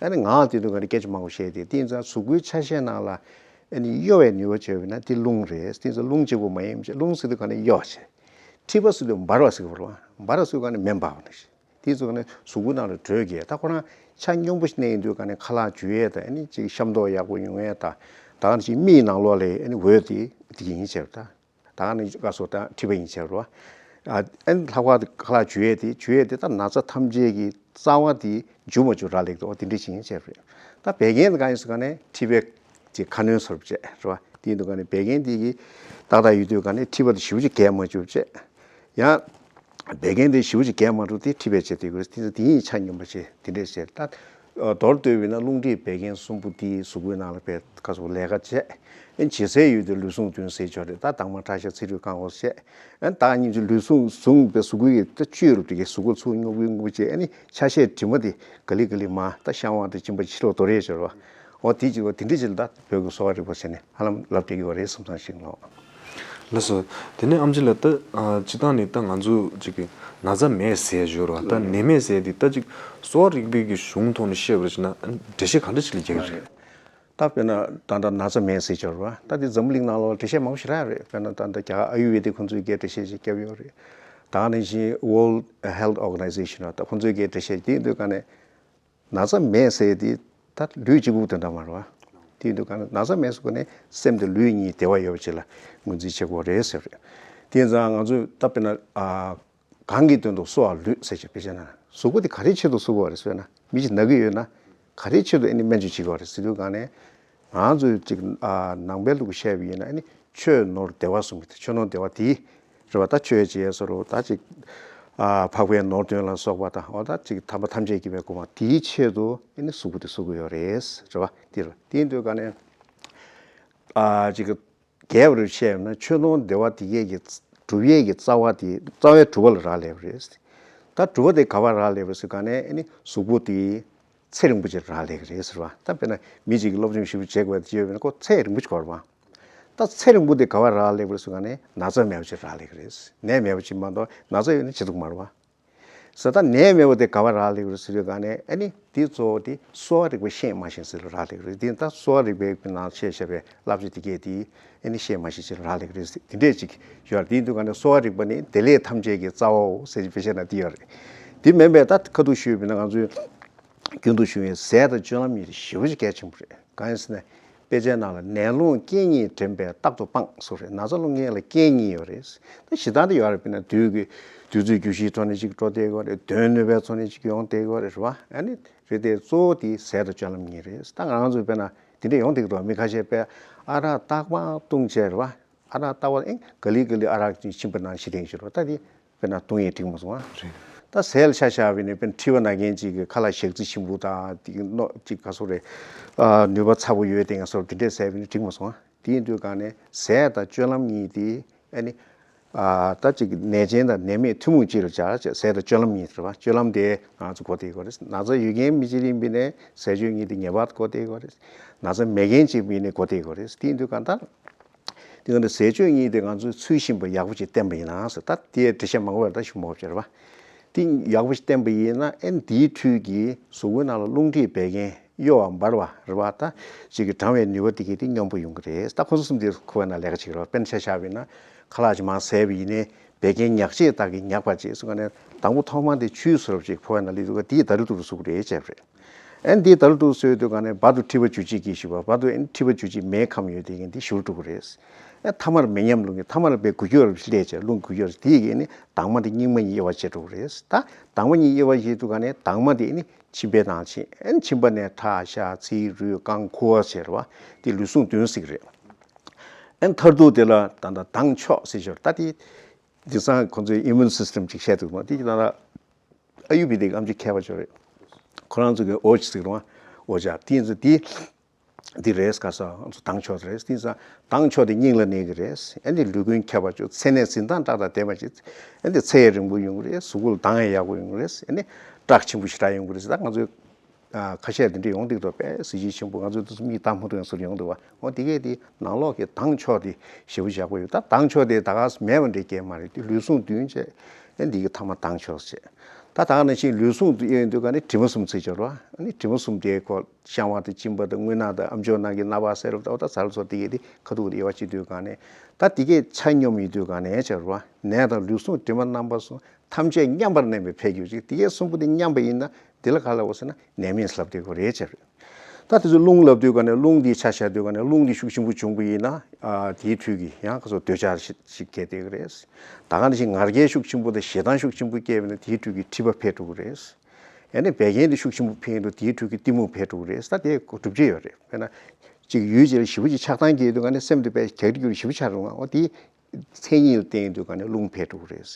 ཨ་ནི་ངག་དེ་དུས་ག་ནས་སྐད་ཆ་མང་པོ་བཤད་དེ། དེ་ཡིན་ཙང་གཟུགས་པོའི་ཆ་ཤས་ནང་ལ་ཨ་ནི་གཡོ་བའི་ནུས་པ་བྱས་པ་ན་དེ་རླུང་རེད། དེ་ཡིན་ཙང་རླུང་གཅིག་པོ་མ་ཡིན་པ་བྱས། རླུང་ཟེར་དུས་ག་ནས་གཡོ་བ་བྱས། མཁྲིས་པ་ཟེར་དུས་འབར་བ་ཟེར་གི་རེད་བ། འབར་བ་ཟེར་དུས་ག་ནས་མེ་འབར་བ་ནང་བཞིན། དེ་ཚོ་ག་ནས་གཟུགས་པོའི་ནང་ལ་དྲོད་སྐྱེ། ད་ཁོ་རང་ཆ་སྙོམས་པོ་ཞིག་གནས་ཡོང་དུས་ག་ནས་ཁ་ལག་འཇུ་ཡས་དང་ཨ་ནི་ཅིག་ཤ་མདོག་ཡག་པོ་ཡོང་ཡས་དང་། ད་ག་ནང་བཞིན་མིག་ནང་ལོགས་ལ་ཨ་ནི་འོད་དེ་དེ་ཡིན་བྱས་པ། ད། ད་ག་ནས་བཀའ་སོགས་དང་མཁྲིས་པ་ཡིན་བྱས་རོ། ཨ་ཨན་ལྷག་པར་དུ་ཁ་ལག་འཇུ་ཡས་དེ་འཇུ་ཡས་དེ་ད་ན་ཚ་ཐམས་ཅད་ཀྱི་རྩ་བ་དེ་འཇུ་མ་འཇུ་རག་ལས་ཀྱི་འོ་དེ་འདྲ་ཞིག་ཡིན་བྱས་རེད། ད་བད་ཀན་དེ་གང་ཡིན་ཟེར་ག་ནས་མཁྲིས་པའི་ཀྱི་ཁ་གནོན་སོར་བྱས་རེད་བ། དེ་ཡིན་དུས་ག་ནས་བད་ཀན་དེ་གི་ཏག་ཏག་ཡོད་དུས་ག་ནས་མཁྲིས་པ་དེ་ཞེ་པོ་ཅིག་རྒས་མ་འཇུ་བྱས། ཡང་བད་ཀན་དེ་ཞེ་པོ་ཅིག་རྒས་མ་འགྲོ་དེ་མཁྲིས་པས་བྱས་དེ་དགོས་དེ་དེ་ཡིན་ཆ་སྙོམས་པ་བྱས་དེ་འདྲས་བྱས་ད། མདོར་བསྡུས་པ་ཡིན་ན་རླུང་མཁྲིས་བད་ཀན་གསུམ་པོ་དེ་གཟུགས་པོའི་ནང་ལ་བས་ཁ་སོགས་ལས་ཀ་བྱས། ཨན་ཇེ་སའི་ཡུལ་དུ་ལུས་ཟུངས་བདུན་ཟེར་ཆོག་རེད། ད་དྭངས་མ་ཁྲག་ཤ་ཚིལ་ཁྲོད་རྐང་འཁོར་བྱས། ཨན་ད་སྙིང་རྗེ་ལུས་ཟུངས་ཟུངས་པའི་གཟུགས་པོའི་ད་བཅུད་རུ་དེ་གའི་གཟུགས་པོ་ཚུགས་སྙོབ་སྙོབ་བྱས། ཨ་ནི་ཆ་ཤས་དྲི་མ་དེ་ག་ལེ་ག་ལེ་མ་ད་བཤང་བ་དང་གཅིན་པ་ཕྱི་ལོགས་དོར་ཡས་ཆོག་རེད་བ། འོ་དེ་ཅིག་བ་དེ་འདྲ་ཅིག་ལ་ད་བོད་ཀྱི་གསོ་བ་རིག་པ་ཟེར་ནས་ཧ་ལམ་ལབ་བསྡད་ཀྱི་བ་རེད་བསམ་བསམ་ཞིག་ལོ། ལགས་སོ། དེ་ནས་ཨམ་ཆི་ལགས་ད་ཨ་སྤྱིར་བཏང་ནས་ད་ང་ཚོ་ཅིག་གི་ན་ཚ་མེད་ཟེར་ཞོར་བ་ད་ནད་མེད་ཟེར་དེ་ད་ཅིག་གསོ་བ་རིག་པའི་གི་གཞུང་ཐོག་ནས་བཤད་པ་རེད་ཅེ་ན་འགྲེལ་བཤད་ག་འདྲ་ཅིག་ལ་རྒྱག་གི་རེད། ད་དཔེར་ན་ད་ལྟ་ན་ཚ་མེད་ཟེར་ཞོར་བ་ད་དེ་འཛམ་བུ་གླིང་ནང་ལོགས་འགྲེལ་བཤད་མང་པོ་ཞིག་རག་རེད། དཔེར་ན་ད་ལྟ་རྒྱ་གར་ཨ་ཡུར་ཝེ་དིག་ཁོང་ཚོས་གི་འགྲེལ་བཤད་ཅིག་བརྒྱབ་ཡོད་རེད། ད་ནང་བཞིན་World Health Organization ད་ཁོང་ཚོས་གི་འགྲེལ་བཤད་དེ་འདོད་ག་ནས། ན་ཚ་མེད་ཟེར་དེ་ད་ལུས་གཅིག་པུ་དེ་འདྲ་མ་རེད་བ། དེ་འདུག་ག་ན་ན་ཚ་མེད་ཟེར་གོ་ནས་སེམས་དེ་ལུས་གཉིས་བདེ་བ་ཡོད་པ་ཅིག་ལ་ངོས་འཛིན་བྱེད་དགོས་རེད་ཟེར་རེད། དེ་ཡིན་ཙང་ང་ཚོས་ད་དཔེར་ན་ཨ་གང་གི་དོན་དུ་གསོ་བ་ལུས་ཟེར་ཅིག་དཔེ་བྱས་ན་གཟུགས་པོ་དེ་ག་རེའི་ཆེད་དུ་གསོ་དགོས་རེད་ཟེར་ན་མི་ཞིག་ན་གི་ཡོད་ན་ག་རེའི་ཆེད་དུ་ཨ་ནི་སྨན་བཅོས་བྱེད་དགོས་རེད་ཟེར་དུས་ག་ནས། ང་ཚོས་ཅིག་ཨ་ནང་པའི་ལུགས་བཤད་པ་ཡིན་ན་ཨ་ནི་ཆོས་ནོར་བདེ་བ་གསུམ་གྱི་ཆོས་ནོར་བདེ་བ་དེ་རེད་བ། ད་ཆོས་བྱེད་སོ་རུ་ད་ཅིག་ཨ་འཕགས་པའི་ནོར་དོན་ལ་སོགས་པ་དང་འོ་ད་ཅིག་དམ་པ་ཐམས་ཅད་མཁྱེན་པའི་གོ་འཕང་དེའི་ཆེད་དུ་ཨ་ནི་གཟུགས་པོ་དེ་གསོ་གི་ཡོད་རེད་རེད་བ། དེ་རེད་བ། དེ་ཡིན་དུས་ག་ནས་ཨ་ཅིག་རྒྱས་པར་བཤད་ན་ཆོས་ནོར་བདེ་བ་དེ་གས་ཀྱི་སྒྲུབ་ཡས་ཀྱི་རྩ་བ་དེ་རྩ་བའི་སྒྲུབ་པ་ལ་རག་ལས་པ་རེད། ད་སྒྲུབ་པ་དེ་ག་བ་རག་ལས་པ་རེད་ཟེར་ག་ནས་ཨ་ནི་གཟུགས་པོ་དེ། ཚེ་རིང་པོ་ཅིག་རག་ལས་ཀྱི་རེད་ཟེར་བ། ད་དཔེར་ན་མི་གཅིག་གིས་སློབ་སྦྱོང་ཞིབ་པོ་བྱེད་དགོས་པ་དེ་ཡོད་པས་ན་ཁོ་ཚེ་རིང་པོ་ཅིག་འགོར་བ། ད་ཚེ་རིང་པོ་དེ་ག་བ་རག་ལས་ཀྱི་རེད་ཟེར་ག་ནས་ན་ཚ་མེད་པ་ཅིག་རག་ལས་ཀྱི་རེད། ནད་མེད་པ་ཅིག་མ་གཏོགས་ན་ཚ་ཡོད་ན་བྱེད་ཐུབ་མ་རེད་བ། ཟེར་ད་ནད་མེད་པ་དེ་ག་བ་རག་ལས་ཀྱི་རེད་ཟེར་དུས་ག་ནས་ཨ་ནི་དེ་གཙོ་བོ་དེ་གསོ་བ་རིག་པ་ཤེས་མ་ཤེས་ཟེར་ལ་རག་ལས་ཀྱི་རེད། དེ་ད་གསོ་བ་རིག་པའི་ནང་བཤད་བཞག་པའི་བསླབ་བྱ་དེ་གས་དེ་ཨ་ནི་ཤེས་མ་ཤེས་ཅིག་ལ་རག་ལས་ཀྱི་རེད་ཟེར་དེ་འདྲས་ཅིག་ཡོད་རེད། དེ་ཡིན་དུས་ག་ནས་གསོ་བ་རིག་པ་ནི་བདེ་ལེགས་ཐམས་ཅད་ཀྱི་རྩ་བའོ་ཟེར་བྱས་བཤད་ན་དེ་ཡོད་རེད། དེ་མིན་པའི་ད་ཁ་ཐུག་ཞུས་པ་ཡིན་ན་ང་ཚོའི་རྒྱུན་དུ་ཞུ་བའི་ཟས་དང་སྤྱོད་ལམ་གཉིས་དེ་ཞེ་པོ་ཅིག་གལ་ཆེན་པོ་རེད། གང་ཡིན་ཟེར་ན། དཔེ་ཆའི་ནང་ལ་ནད་སློང་རྐྱེན་གཉིས་འདྲེན་པས་རྟག་ཏུ་སྤང་ཟེར་རེད། ན་ཚ་སློང་མཁན་ལ་རྐྱེན་གཉིས་ཡོད་རེད། ད་ཞེ་སྡང་དེ་ཡོད་རེད། དཔེར་ན་དུས་ཀྱི་དུས་ཚོད་རྒྱུ་ཤིའི་ཐོག་ནས་ཅིག་འགྲོ་བསྡད་ཀྱི་ཡོད་རེད། གདོན་གནོད་པའི་ཐོག་ནས་ཅིག་ཡོང་བསྡད་ཀྱི་ཡོད་རེད། རེད་བ། ཨ་ནི་རེད་དེ་གཙོ་བོ་དེ་ཟས་དང་སྤྱོད་ལམ་གཉིས་རེད། ད་ང་རང་ཚོ་དཔེར་ན་དེ་འདྲ་ཡོང་བསྡད་ཀྱི་འདུག་མི་ཁ་ཤས་དཔེ་ཨ་རག་རྟག་པར་བཏུང་བྱས་རེད་བ། ཨ་རག་རྟག་པར་ཨེ་ག་ལེ་ག་ལེ་ཨ་རག་ཅིག་ཕྱིན་པ་ན་ཤི་དྲན་ཞིག་རེད་བ། ད་དེ། དཔེར་ན་བཏུང་ཡས་འགྲིག་མ་སོང་ཨ། རེད། ད་ཟས་ལ་ཆ་བཞག་པ་ཡིན་ན་དཔེར་ན་མཁྲིས་པ་ན་མཁན་ཅིག་གི་ཁ་ལག་ཞག་རྩི་ཞིམ་པོ་དང་དེ་གི་སྣོད་ཅིག་ག་སོགས་རེད། ཨ་ནུས་པ་ཚ་པོ་ཡོད་དེ་ང་སོགས་དེ་འདྲས་ཟས་པ་ཡིན་ན་འགྲིག་མ་སོང་ཨ། དེ་ཡིན་དུས་གང་ནས་ཟས་དང་སྤྱོད་ལམ་གཉིས་དེ་ཨ་ནི། ཨ་ད་ཅིག་ནད་ཅན་དང་ནད་མེད་ཐུན་མོང་གཅིག་ལ་སྦྱར་བྱས་ཟས་དང་སྤྱོད་ལམ་གཉིས་རེད་བ། སྤྱོད་ལམ་དེ་ང་ཚོ་གོ་བདེ་གི་རེད། ན་ཚ་ཡོད་མཁན་མི་གཅིག་ཡིན་པ་ཡིན་ནའི་ཟས་སྤྱོད་གཉིས་དེ་ངེས་པར་དུ་གོ་བདེ་གི་རེད། ན་ཚ་མེད་མཁན་གཅིག་ཡིན་ནའི་གོ་བདེ་གི་རེད། དེ་ཡིན་དུས་གང་ལྟར། དེ་ག་ནས་ཟས་སྤྱོད་གཉིས་དེ་ང་ཚོས་ཚུལ་བཞིན་པ་ཡག་པོ་ཅིག་བསྟེན་པ་ཡིན་ན་ཟེར། ད་དེའི་འགྲེལ་བཤད་མང་པོ་བར་ད་ཞུ་མ་དགོས་པ་བྱས་རེད་བ། དེ་ཡག་པོ་ཞིག་བསྟེན་པ་ཡིན་ན་ཨེ་འདིའི་འཕྲུལ་གྱིས་གཟུགས་པོའི་ནང་ལ་རླུང་མཁྲིས་བད་ཀན་གཡོ་བ་འབར་བ་རེད་བ། ད་ཅིག་གི་གྲང་བའི་ནུས་པ་དེ་གས་དེ་སྙོམས་པོ་ཡོང་གི་རེད། ད་ཁོང་ཚོ་གསུམ་དེ་ཁོ་བའི་ནང་ལས་ཀ་བྱེད་ཀྱི་རེད་བ། དཔེར་ན་ཆ་བཞག་པ་ཡིན་ན་ཁ་ལག་ཅིག་མང་ཟས་པ་ཡིན་ནའི་ བད་ཀན་མྱག་བྱེད་དག་གིས་མྱགས་པར་བྱེད་གསུངས་ག་ནས། དང་པོ་ཐོག་མ་དེ་ཆུའི་བཟོ་འདྲ་ཅིག་ཕོ་བའི་ནང་སླེབས་དུས་ཀ་དེའི་ད་རུ་ཏུ་རུ་གསུངས་རེད་བྱས་པ་རེད། ཨན་དེའི་ད་རུ་ཏུ་གསོས་དུས་ག་ནས་བ་དུ་མཁྲིས་པ་འཇུ་བྱེད་ཀྱིས་ཞུ་བ། བ་དུ་ཨན་མཁྲིས་པ་འཇུ་བྱེད་མེའི་ཁམས་ཡོད་དེ་གིན་དེ་ཞུ་འགྲོ་གི་རེད། ཨན་ཐ་མར་མེ་མཉམ་རླུང་གི་ཐ་མར་བད་འགུལ་སྐྱོད་སླེབས་བྱས་རླུང་འགུལ་སྐྱོད་དེ་གིན་ནི་དྭངས་མ་དེ་སྙིགས་མ་གཉིས་དབྱེ་བ་ཕྱེ་འགྲོ་གི་རེད། ད་དྭངས་མ་གཉིས་དབྱེ་བ་ཕྱེ་དུས་ག་ནས་དྭངས་མ་དེ་ནི་མཆིན་པའི་ནང་ཕྱིན། ཨན་མཆིན་པ་ནས་ཁྲག་ཤ་ཚིལ་རུས་རྐང་ཁུ་བ་ཟེར་བ་དེ་ལུས་ཟུངས་བདུན་ཟེར་གི་རེད། ཨན་མཐར་ཐུག་དེ་ལ་ད་ལྟ་མདངས་མཆོག་ཟེར་ཞོར་ད་དེ་དེང་སང་ཁོང་ཚོའི་ཨི་མུན་སིས་ཊམ་ཅིག་བཤད་འདུག་མ་དེ་ད་ལྟ་ཨ་ཡུ་བེ་དིག་ཨམ་ཅིག་མཁས་པ་ཅིག་རེད། ཁོ་རང་ཚོ་གི་ཨོ་ཅི་ཟེར་རུང་ཨོ་ཇ་དེ་ཚོ་དེ་འདི་རེད་ག་ས་ང་ཚོ་མདངས་མཆོག་རེད། དེང་སང་མདངས་མཆོག་དེ་སྙིང་ལ་གནས་ཀྱི་རེད། ཨ་ནི་ལུས་ཀུན་ཁྱབ་པ་ཅིག་ཚེ་ནས་འཛིན་སྟངས་ཏག་ཏག་བསྡད་པ་ཅིག་ཨ་ནི་ཚེ་ཡང་རིང་པོ་ཡོང་གི་རེད། གཟུགས་པོ་ལ་མདངས་ཡང་ཡག་པོ་ཡོང་གི་རེད། ཨ་ནི་བཀྲག་ཆེན་པོ་ཞེ་དྲག་ཡོང་གི་རེད། ད་ང་ཚོའི་ཨ་ཁ་ཤས་དེ་འདྲ་ཡོང་འདུག་དོ་དཔེ་གཟི་བརྗིད་ཆེན་པོ། ང་ཚོ་དུས་སུ་མིག་ལྟ་མ་ཐུབ་ཡང་ཟུར་ཡོང་འདུག་བ། འོ་དེ་གས་དེ་ནང་ལོགས་ཀྱི་མདངས་མཆོག་དེ་ཞེ་པོ་ཡག་པོ་ཡོད། ད་མདངས་མཆོག་དེ་ད་ག་མེད་པ་འདྲ་སྐྱེས་མ་རེད། དེ་ལུས་ཟུངས་བདུན་བྱས། ཨ་འདི་གི་ཐ་མ་མདངས་མཆོག་བྱས། ད་ད་ག་ནང་བཞིན་ལུས་ཟུངས་དེ་ཡོད་དུས་ག་ནས་དྲི་མ་གསུམ་ཚིག་སྦྱོར་བ། ཨ་ནི་དྲི་མ་གསུམ་དེའི་སྐོར་བཤང་བ་དང་གཅིན་པ་དང་རྔུལ་ནག་དང་ཨམ་ཅོག་ནང་གི་ན་བ་ཟེར་བ་ད་ད་ཟ་ལ་སོགས་དེ་གས་དེ་ཁ་ཐུག་དེ་དབྱེ་བ་ཕྱེ་དུས་ག་ནས་ད་དེ་གས་ཆ་སྙོམས་ཡིན་དུས་ག་ནས་བྱ་བ་ནད་དང་ལུས་ཟུངས་དྲི་མ་རྣམ་པ་གསུམ་ཐམས་ཅད་མཉམ་པར་གནས་པའི་ཕན་གྱུར་ཅིག་དེ་གས་གསུམ་པོ་དེ་མཉམ་པ་ཡིན་ན་དེ་ལ་ག་ལབ་དགོས་ཟེར་ན་ནད་མེད་ལབ་བསྡད་དགོས་རེད་བྱས་རེད། ད་དེ་ཚོ་རླུང་ལབ་དུས་ག་ནས་རླུང་འདི་ཆ་བཞག་དུས་ག་ནས་རླུང་འདི་ཤུགས་ཆེན་པོ་བྱུང་པ་ཡིན་ན་ཨ་དེའི་འཕྲོས་ཀྱི་ཡང་ཁ་སོ་འདོད་ཆགས་ཤིག་ཤིག་སྐྱེ་བསྡད་ཀྱི་རེད། ད་ག་ནང་བཞིན་ང་རྒྱལ་ཤུགས་ཆེན་པོ་དང་ཞེ་སྡང་ཤུགས་ཆེན་པོ་སྐྱེས་པ་ཡིན་ན་དེའི་འཕྲོས་ཀྱི་མཁྲིས་པ་འཕེལ་འགྲོ་གི་རེད། ཡང་ན་བད་ཀན་འདི་ཤུགས་ཆེན་པོ་འཕེལ་འགྲོ་དེའི་འཕྲོས་ཀྱི་གཏི་མུག་འཕེལ་འགྲོ་གི་རེད། ད་དེ་གྲུབ་ཆ་ཡོད་རེད། དཔེར་ན་གཅིག་ཡུལ་གཅིག་ལ་ཞེ་པོ་ཅིག་ཆགས་སྡང་སྐྱེས་དུས་ག་ནས་སེམས་དེ་དཔེ་གྱག་གྱོག་ཞེ་པོ་ཆགས་འགྲོ་ང་འོ་དེ། མཚན་ཉིད་ལ་བརྟེན་དུས་ག་ནས་རླུང་འཕེལ་འགྲོ་གི་རེད།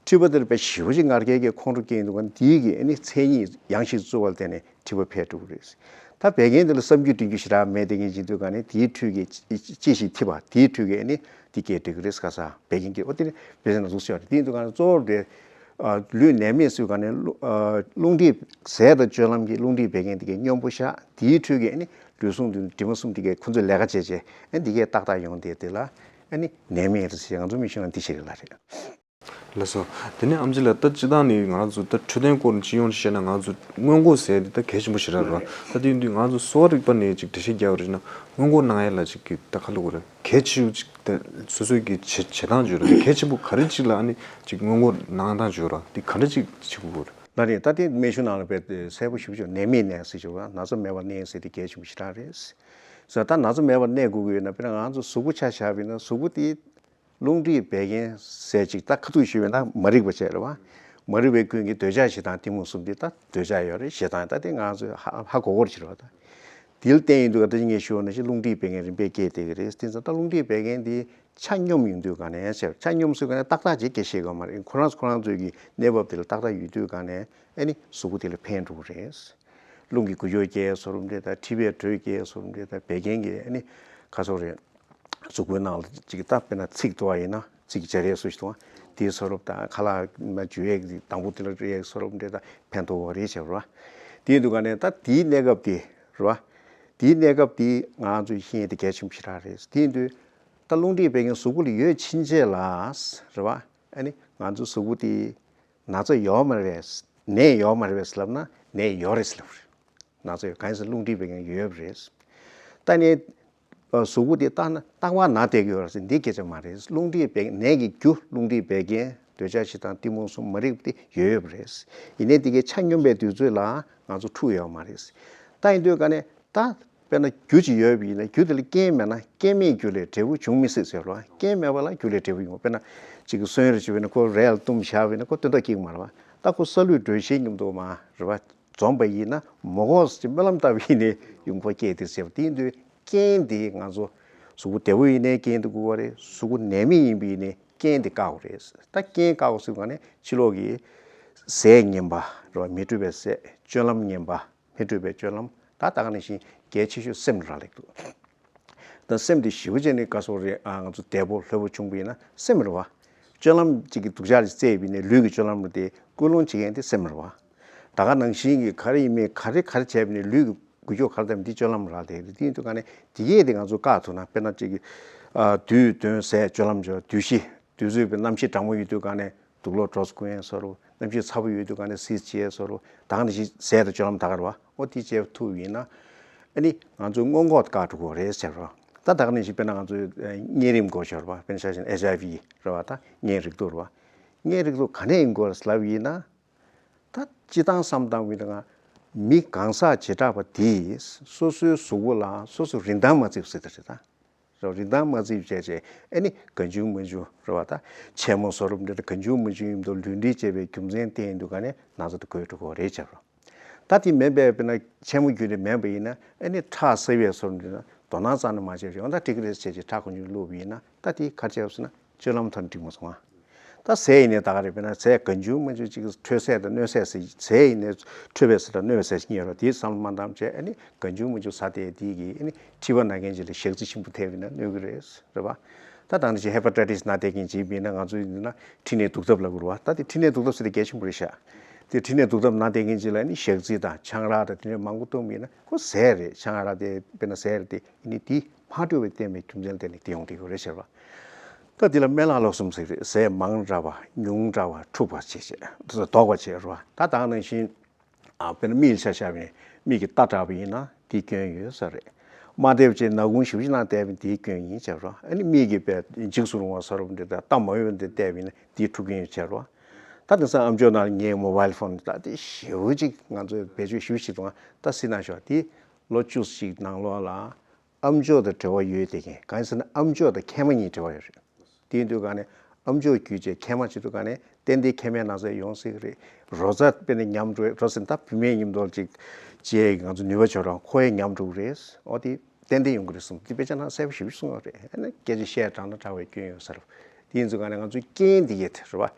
མཁྲིས་པ་དེར་དཔེ་ཞེ་པོ་ཅིག་ང་རྒྱལ་གྱི་ཁོང་ཁྲོ་སྐྱེས་དུས་ག་ནས་དེའི་གི་ཨ་ནི་མཚན་ཉིད་ཡང་ཞིག་རྩོལ་བ་ལ་བརྟེན་ནས་མཁྲིས་པ་འཕེལ་འགྲོ་གི་རེད། ད་བད་ཀན་དེ་ལ་བསམ་རྒྱུ་དྲན་རྒྱུ་ཞེ་དྲག་མེད་དེ་ངེས་ཅན་དུས་ག་ནས་དེའི་འཕྲོས་ཀྱི་ཅི་ཞིག་ཐིབས་པ་དེའི་འཕྲོས་ཀྱི་ཨ་ནི་དེ་སྐྱེ་འགྲོ་གི་རེད་ག་ས་བད་ཀན་གྱི་འོ་དེ་ནི་བད་ཀན་ལ་ཟུག་ཤོར་རེད། དེ་དུས་ག་ནས་གཙོ་བོར་དེ་ལུས་ནད་མེད་སུས་ག་ནས་རླུང་མཁྲིས་ཟས་དང་སྤྱོད་ལམ་གྱི་རླུང་མཁྲིས་བད་ཀན་དེ་གའི་སྙོམས་པོ་བཞག་དེའི་འཕྲོས་ཀྱི་ཨ་ནི་ལུས་ཟུངས་དེ་དྲི་མ་གསུམ་དེ་གའི་ཁོ་ཚོས་ལས་ཀ་བྱས་བྱས་ཨ་ནི་དེ་གའི་ཏག་ཏག་ཡོང་དེ་དེ་ལ། ཨ་ནི་ནད་མེད་རེད་ཟེར་ང་ཚོ་མི་ཤེས་ན་འདི་ཞིག་རེད་ལ་རེད། ལགས་སོ། དེ་ནས་ཨམ་ཆི་ལགས་ད་སྤྱིར་བཏང་ནས་ང་ཚོ་ད་འཕྲོད་བསྟེན་སྐོར་སྤྱི་ཡོངས་བཤད་ན་ང་ཚོ་སྔོན་འགོག་ཟེར་དེ་ད་གལ་ཆེན་པོ་ཞེ་དྲག་རེད་བ། ད་དེ་ཡིན་དུས་ང་ཚོ་གསོ་བ་རིག་པ་ནས་ཅིག་འགྲེལ་བཤད་རྒྱག་པ་རེད་ན་སྔོན་འགོག་གནང་ཡ་ལ་ཅིག་གི་ད་ཁ་ལོ་གོ་རེད་གལ་ཆེ་ཤོས་ཅིག་ད་སོ་སོའི་གི་བྱེད་བྱེད་སྟངས་བརྗོད་རེད་ད་གལ་ཆེན་པོ་ག་རེ་ཅིག་ལ་ཨ་ནི་ཅིག་སྔོན་འགོག་གནང་སྟངས་བརྗོད་ར་དེ་ག་འདྲ་ཅིག་བྱེད་དགོས་གོ་རེད། ལ་རེད་ད་དེ་སྨན་གཞུང་ནང་ལ་བས་གསལ་པོ་ཞིབ་ཞིབ་ནད་མེད་གནས་ཟེར་ཞིག་བ་ན་ཚ་མེད་པར་གནས་ཟེར་དེ་གལ་ཆེན་པོ་ཞེ་དྲག་རེད། ཟེར་ད་ན་ཚ་མེད་པར་གནས་དགོས་ཀྱི་ཡོད་ན་དཔེར་ན་ང་ཚོ་གཟུགས་པོ་ཆ་བཞག་པ་ཡིན་ན་གཟུགས་པོ་དེ། རླུང་མཁྲིས་བད་ཀན་ཟས་གཅིག་ད་ཁ་ཐུག་ཞུས་པས་ན་མ་རིག་པ་བྱས་རེད་བ། མ་རིག་པའི་ཀུན་གྱི་འདོད་ཆགས་ཞེ་སྡང་གཏི་མུག་གསུམ་འདི་ད་འདོད་ཆགས་ཡོད་རེད་ཞེ་སྡང་ད་དེ་ང་ཚོས་ཧ་ཧ་གོ་གོ་རེད་བྱེད་རེད་བ་ད། དེ་ལ་བརྟེན་ཡིན་དུས་ད་ཅི་ངས་ཞུས་པ་ནང་བཞིན་རླུང་མཁྲིས་བད་ཀན་རིམ་པས་སྐྱེས་བསྡད་ཀྱི་རེད་དེ་ཚོ་ད་རླུང་མཁྲིས་བད་ཀན་འདི་ཆ་སྙོམས་ཡོང་དུས་ག་ནས་ཆ་ཆ་སྙོམས་སུ་ག་ནས་ཏག་ཏག་ཅིག་སྐྱེ་ཤེས་ག་མ་རེད་ཁོ་རང་ཁོ་རང་ཚོའི་གི་གནས་བབ་དེ་ལ་ཏག་ཏག་ཡོད་དུས་ག་ནས་ཨ་ནི་གཟུགས་པོ་དེ་ལ་ཕན་འགྲོ་གི་རེད། རླུང་གི་འགུལ་སྐྱོད་སྐྱེ་བཟོ་འདྲ་དང་མཁྲིས་པའི་དྲོད་སྐྱེ་བཟོ་འདྲ་དང་བད་ཀན་གྱི་ཨ་ནི་ག་ཚོད་རེད། གཟུགས་པོའི་ནང་ལ་ཅིག་ད་དཔེར་ན་ཚིགས་གཏོར་བ་ཡིན་ན་ཚིགས་སྦྱར་ཡས་སུ་ཞིག་དང་དེའི་བཟོ་འདྲ་དང་ཁ་ལག་མ་འཇུ་ཡས་ཀྱི་དང་པོ་དེ་ལ་རེག་བཟོ་འདྲ་དང་ཕན་ཐོགས་པ་རེད་བྱས་པ་རེད་བ། དེའི་འདུག་ག་ནས་ད་དེའི་གནས་སྐབས་དེ་རེད་བ། དེའི་གནས་སྐབས་དེ་ང་ཚོས་ཤེས་ཡས་དེ་གལ་ཆེན་པོ་ཞེ་དྲག་རེད་དེའི་འདུག་ད་རླུང་མཁྲིས་བད་ཀན་གཟུགས་པོ་ལ་ཡོད་ཕྱིན་ཆད་ལ་རེད་བ། ཨ་ནི་ང་ཚོ་གཟུགས་པོ་དེ། ན་ཚ་ཡོད་མ་རེད་པས། ནད་ཡོད་མ་རེད་པས་ལབ་ན་ནད་ཡོད་རེད་ལབ་རེད། ན་ཚ་ཡོད་གང་ཡིན་ཟེར་རླུང་མཁྲིས་བད་ཀན་ཡོད་པ་རེད། ད་ནི་གཟུགས་པོ་དེ་བརྟག་ན་རྟག་པར་ན་བསྡད་ཀྱི་ཡོད་རེད་ཟེར་འདི་སྐད་ཆ་མ་རེད། རླུང་མཁྲིས་བད་ནད་ཀྱི་རྒྱུ་རླུང་མཁྲིས་བད་ཀན་འདོད་ཆགས་ཞེ་སྡང་གཏི་མུག་གསུམ་མ་རིག་པ་དེ་ཡོད་ཡོད་པ་རེད། ཡིན་ནའི་དེ་གའི་ཆ་སྙོམས་པའི་དུས་ཚོད་ལ་ང་ཚོ་འཁྲུག་ཡོད་མ་རེད། ད་ཡིན་དུས་ག་ནས་ད། དཔེར་ན་རྒྱུ་ཅིག་ཡོད་པ་ཡིན་ན་རྒྱུ་དེ་ལ་རྐྱེན་མེད་ན་རྐྱེན་མེད་རྒྱུ་ལས་འབྲས་བུ་འབྱུང་མི་སྲིད་ཟེར་བ། རྐྱེན་མེད་པ་ལ་རྒྱུ་ལས་འབྲས་བུ་ཡོང་བ། དཔེར་ན་གཅིག་གི་སོན་རེ་བྱས་པ་ཡིན་ན་ཁོ་རས་ལ་བཏུམས་བཞག་པ་ཡིན་ན་ཁོ་སྟོན་ཐོག་སྐྱེ་གི་མ་རེད་བ། ད་ཁོ་ས་ལུད་དྲོད་གཤེར་མཉམ་དུ་མ་རེད་བ། འཛོམས་པ་ཡིན་ན་མ་གོ་ཟེར་སྨོན་ལམ་བཏབ་པ་ཡིན་ནའི་ཡོང་ཁོ་སྐྱེ་དེ་ཟེར་བ་དེ་ཡིན་དུས་རྐྱེན་དེ་ང་ཚོ་གཟུགས་པོ་བདེ་པོ་ཡིན་ནའི་རྐྱེན་དེ་དགོས་པ་རེད། གཟུགས་པོ་ནད་མེད་ཡིན་པ་ཡིན་ནའི་རྐྱེན་དེ་བཀག་དགོས་རེད། ད་རྐྱེན་བཀག་དགོས་ཟེར་བ་ནི་ཕྱི་ལོགས་ཀྱི་ཟས་ངན་པ་རེད་བ། མི་འཕྲོད་པའི་ཟས་སྤྱོད་ལམ་ངན་པ། མི་འཕྲོད་པའི་སྤྱོད་ལམ་ད་ད་ག་ནང་བཞིན་གལ་ཆེ་ཤོས་སེམས་ལ་རག་ལས་འདུག་ད་སེམས་དེ་ཞི་བ་བྱས་ནས་ག་སོག་རེད་ཨ་ང་ཚོ་བདེ་པོ་ལྷོད་པོ་བྱུང་པ་ཡིན་ན་སེམས་རེད་བ། སྤྱོད་ལམ་གཅིག་གི་སྡུག་ཅག་ཅིག་བཙལ་བ་ཡིན་ནའི་ལུས་ཀྱི་སྤྱོད་ལམ་རེད་དེ་ཀུན་སློང་བྱེད་མཁན་དེ་སེམས་རེད་བ། ད་ག་ནང་བཞིན་གྱི་ག་རེ་ཡིན་མིན་ག་རེ་ག་རེ་བྱས་པ་ཡིན་ནའི་ལུས་ཀྱི་འགུལ་སྐྱོད་ག་རེ་བཏང་མིན་དེ་སྤྱོད་ལམ་རག་ལས་རེད། དེ་ཡིན་དུས་ག་ནས་དེ་གས་དེ་ང་ཚོ་བཀག་ཐུབ་ན་དཔེར་ན་གཅིག་གི་ཨ་དུས་གདོན་ཟས་སྤྱོད་ལམ་སྦྱོར་དུས་བཞི། དུས་ཚོད་པའི་གནམ་གཤིས་གྲང་མོ་ཡོད་དུས་ག་ནས་དུག་ལོག་གྲོགས་སུ་ཀུན་ཡས་སོ་རུ་གནམ་གཤིས་ཚ་པོ་ཡོད་དུས་ག་ནས་སིལ་བྱེད་སོ་རུ་ད་ག་ནས་ཞིག་ཟས་དང་སྤྱོད་ལམ་ད་ག་རུ་བ་ཨོ་དེ་བྱེད་ཐུབ་ཡིན་ན་ཨ་ནི་ང་ཚོའི་སྔོན་འགོག་བཀག་འགྲོ་གི་རེད་ཟེར་རོ། ད་ད་ག་ནང་བཞིན་དཔེར་ན་ང་ཚོའི་ཨ་གཉན་རིམས་སྐོར་ཤོར་བ་དཔེར་ན་ཆ་བཞག་ན་ཨེཆ་ཨའི་ཝི་རེད་བ། ད་གཉན་རེག་དུག་རེད་བ། གཉན་རེག་དུག་ག་ནས་ཡིན་སྐོར་ལབ་ཡིན་ན། ད་སྤྱི་བཏང་བསམ་བཏང་བའི་ང་མི་གང་ཟག་བྱེ་བྲག་པ་དེས་སོ་སོའི་གཟུགས་པོ་ལ་སོ་སོ་རིན་ཐང་མ་བརྩིས་པ་ཟེར་ད་རེད་ད། རེད་བ། རིན་ཐང་མ་བརྩིས་བྱས་བྱས་ཨ་ནི་གང་བྱུང་མང་བྱུང་རེད་བ། ད་ཆེན་མོ་སོ་རུབ་འདི་འདྲ་གང་བྱུང་མང་བྱུང་ཡིན་མདོག་ལུས་འབྲེལ་བྱས་པའི་རྒྱུ་མཚན་བསྟན་ཡིན་དུས་ག་ནས་ན་ཚ་དེ་འགོས་འགྲོ་གི་རེད་བྱས་རོ། ད་དེ་མེད་པའི་དཔེར་ན་ཆེན་མོ་རྒྱུད་ནས་མེད་པ་ཡིན་ན་ཨ་ནི་ཁྲག་སེར་བའི་སོ་རུབ་འདི་ན་དོ་སྣང་རྩ་ནས་མ་བྱས་ཡོང་ད་འགྲིག་གི་རེད་བྱས་བྱས་ཁྲག་གང་བྱུང་བླུགས་པ་ཡིན་ན་ད་དེ་ག་རེ་བྱས་པ་ཟེར་ན་སྤྱོད་ལམ་ཐོག་ནས་འགྲིག་མ་སོང་ང་། ད་ཟས་ཡིན་ནའི་ད་ག་རེ་དཔེར་ན་ཟས་གང་བྱུང་མང་བྱུང་ཅིག་འཕྲོད་ཟས་དང་གནོད་ཟས་ཟེར། ཟས་ཡིན་ནའི་འཕྲོད་པའི་ཟས་དང་གནོད་པའི་ཟས་ཤིག་རྙེད་རོགས་དེའི་བསམ་བློ་མ་བཏང་བྱས་ཨ་ནི་གང་བྱུང་མང་བྱུང་ཟ་བསྡད་དེ་གིས་ཨ་ནི་མཁྲིས་པ་ན་མཁན་ཅིག་ལ་ཞག་རྩི་ཆེན་པོ་ཐེབས་པ་ཡིན་ན་གནོད་ཀྱི་རེད། རེད་བ། ད་ད་ནང་བཞིན་ཧེ་པ་ཊའི་ཊི་སི་ན་བསྡད་མཁན་ཅིག་ཡིན་ན་ང་ཚོ་ཡིན་ན་མཁྲིས་ནད་འདུག་ཐབས་ལབ་དགོས་རེད་བ། ད་དེ་མཁྲིས་ནད་འདུག་ཐབས་ཟེར་དེ་གལ་ཆེན་པོ་རེད་ཤག་དེ་མཁྲིས་ནད་འདུག་ཐབས་ན་བསྡད་མཁན་ཅིག་ལ་ནི་ཞག་རྩི་དང་ཆང་རག་དང་དེ་འདྲ་མང་པོ་བཏུངས་པ་ཡིན་ན་ཁོ་ཟས་རེད། ཆང་རག་དེ་དཔེར་ན་ཟས་རེད། དེ་ཡིན་ནི་དེ་མ་འགྲོ་བའི་བསྟན་པའི་རྒྱུ་མཚན་བརྟེན་ནས་དེ་ཡོང་བསྡད་ཡོད་རེད་ཟེར་བ། ད་དེ་ལ་སྨན་བླ་ལོག་གསུམ་ཟེར་རེད། ཟས་མང་དྲགས་པ་ཉུང་དྲགས་པ་འཁྲུགས་པ་བྱེད་བྱེད་དོགས་པ་བྱེད་རེད་བ། ད་ད་ནང་བཞིན་ཨ་དཔེར་ན་མིག་ལ་ཆ་བཞག་པ་ཡིན་ན་མིག་གིས་རྟ་བྲབས་པ་ཡིན་ན་དེའི་སྐྱོན་ཡོད་ས་རེད། མ་བདེ་བ་བྱས་ནག་ཁུང་ཞེ་པོ་ཅིག་ནང་བལྟས་པ་ཡིན་དེའི་སྐྱོན་ཡིན་བྱས་རོ། ཨ་ནི་མིག་གིས་དཔེ་འཇིགས་སུ་རུང་བ་ས་རུབ་འདི་དང་རྟ་མ་འོས་པ་འདི་བལྟས་པ་ཡིན་ན་དེའི་འཁྲུག་རྐྱེན་ཡོད་བྱས་རོ། ད་དེང་སང་ཨ་མཆོག་ནང་ལ་ངའི་མོ་བཱའིལ་ཕོན་ད་དེ་ཞེ་པོ་ཅིག་ང་ཚོས་བེད་སྤྱོད་ཞེ་པོ་ཅིག་འདུག་ད་སྲིད་ན་ཞོག་དེ་ལོ་བཅུ་ཅིག་ནང་ལོགས་ལ་ཨ་མཆོག་དང་འབྲེལ་བ་ཡོད་བསྡད་མཁན་གང་ཡིན་ཟེར་ན་ཨ་མཆོག་དང་མཁལ་མ་གཉིས་འབྲེལ་བ་ཡོད་རེད། དེ་ཡིན་དུས་ག་ནས་ཨ་མཆོག་བརྒྱུད་བྱས་མཁལ་མ་བྱེད་དུས་ག་ནས་ཏན་ཏན་མཁལ་མའི་ན་ཚ་ཡོང་སྲིད་གི་རེད། རོ་ཚ་དཔེར་ན་ཉམས་འགྲོ་རོ་ཟེར་ན་ད་བུད་མེད་མཉམ་དུ་ཅིག་བྱས་ང་ཚོ་ནུས་པ་ཆོ་རང་ཁོ་ཡང་ཉམས་འགྲོ་གི་རེད། ཨོ་དེ་ཏན་ཏན་ཡོང་གི་རེད་གསུངས། དེ་དཔེ་ཆ་ནང་གསལ་པོ་ཞེ་པོ་གསུངས་ཡོད་རེད། ཨ་ནི་སྐད་ཆ་བཤད་དྲགས་ན་དྲགས་པའི་སྐྱོན་ཡོད་ས་རེད། དེ་ཡིན་ཚུལ་ག་ནས་ང་ཚོའི་རྐྱེན་འདི་ཡོད་དེ་རེད་བ།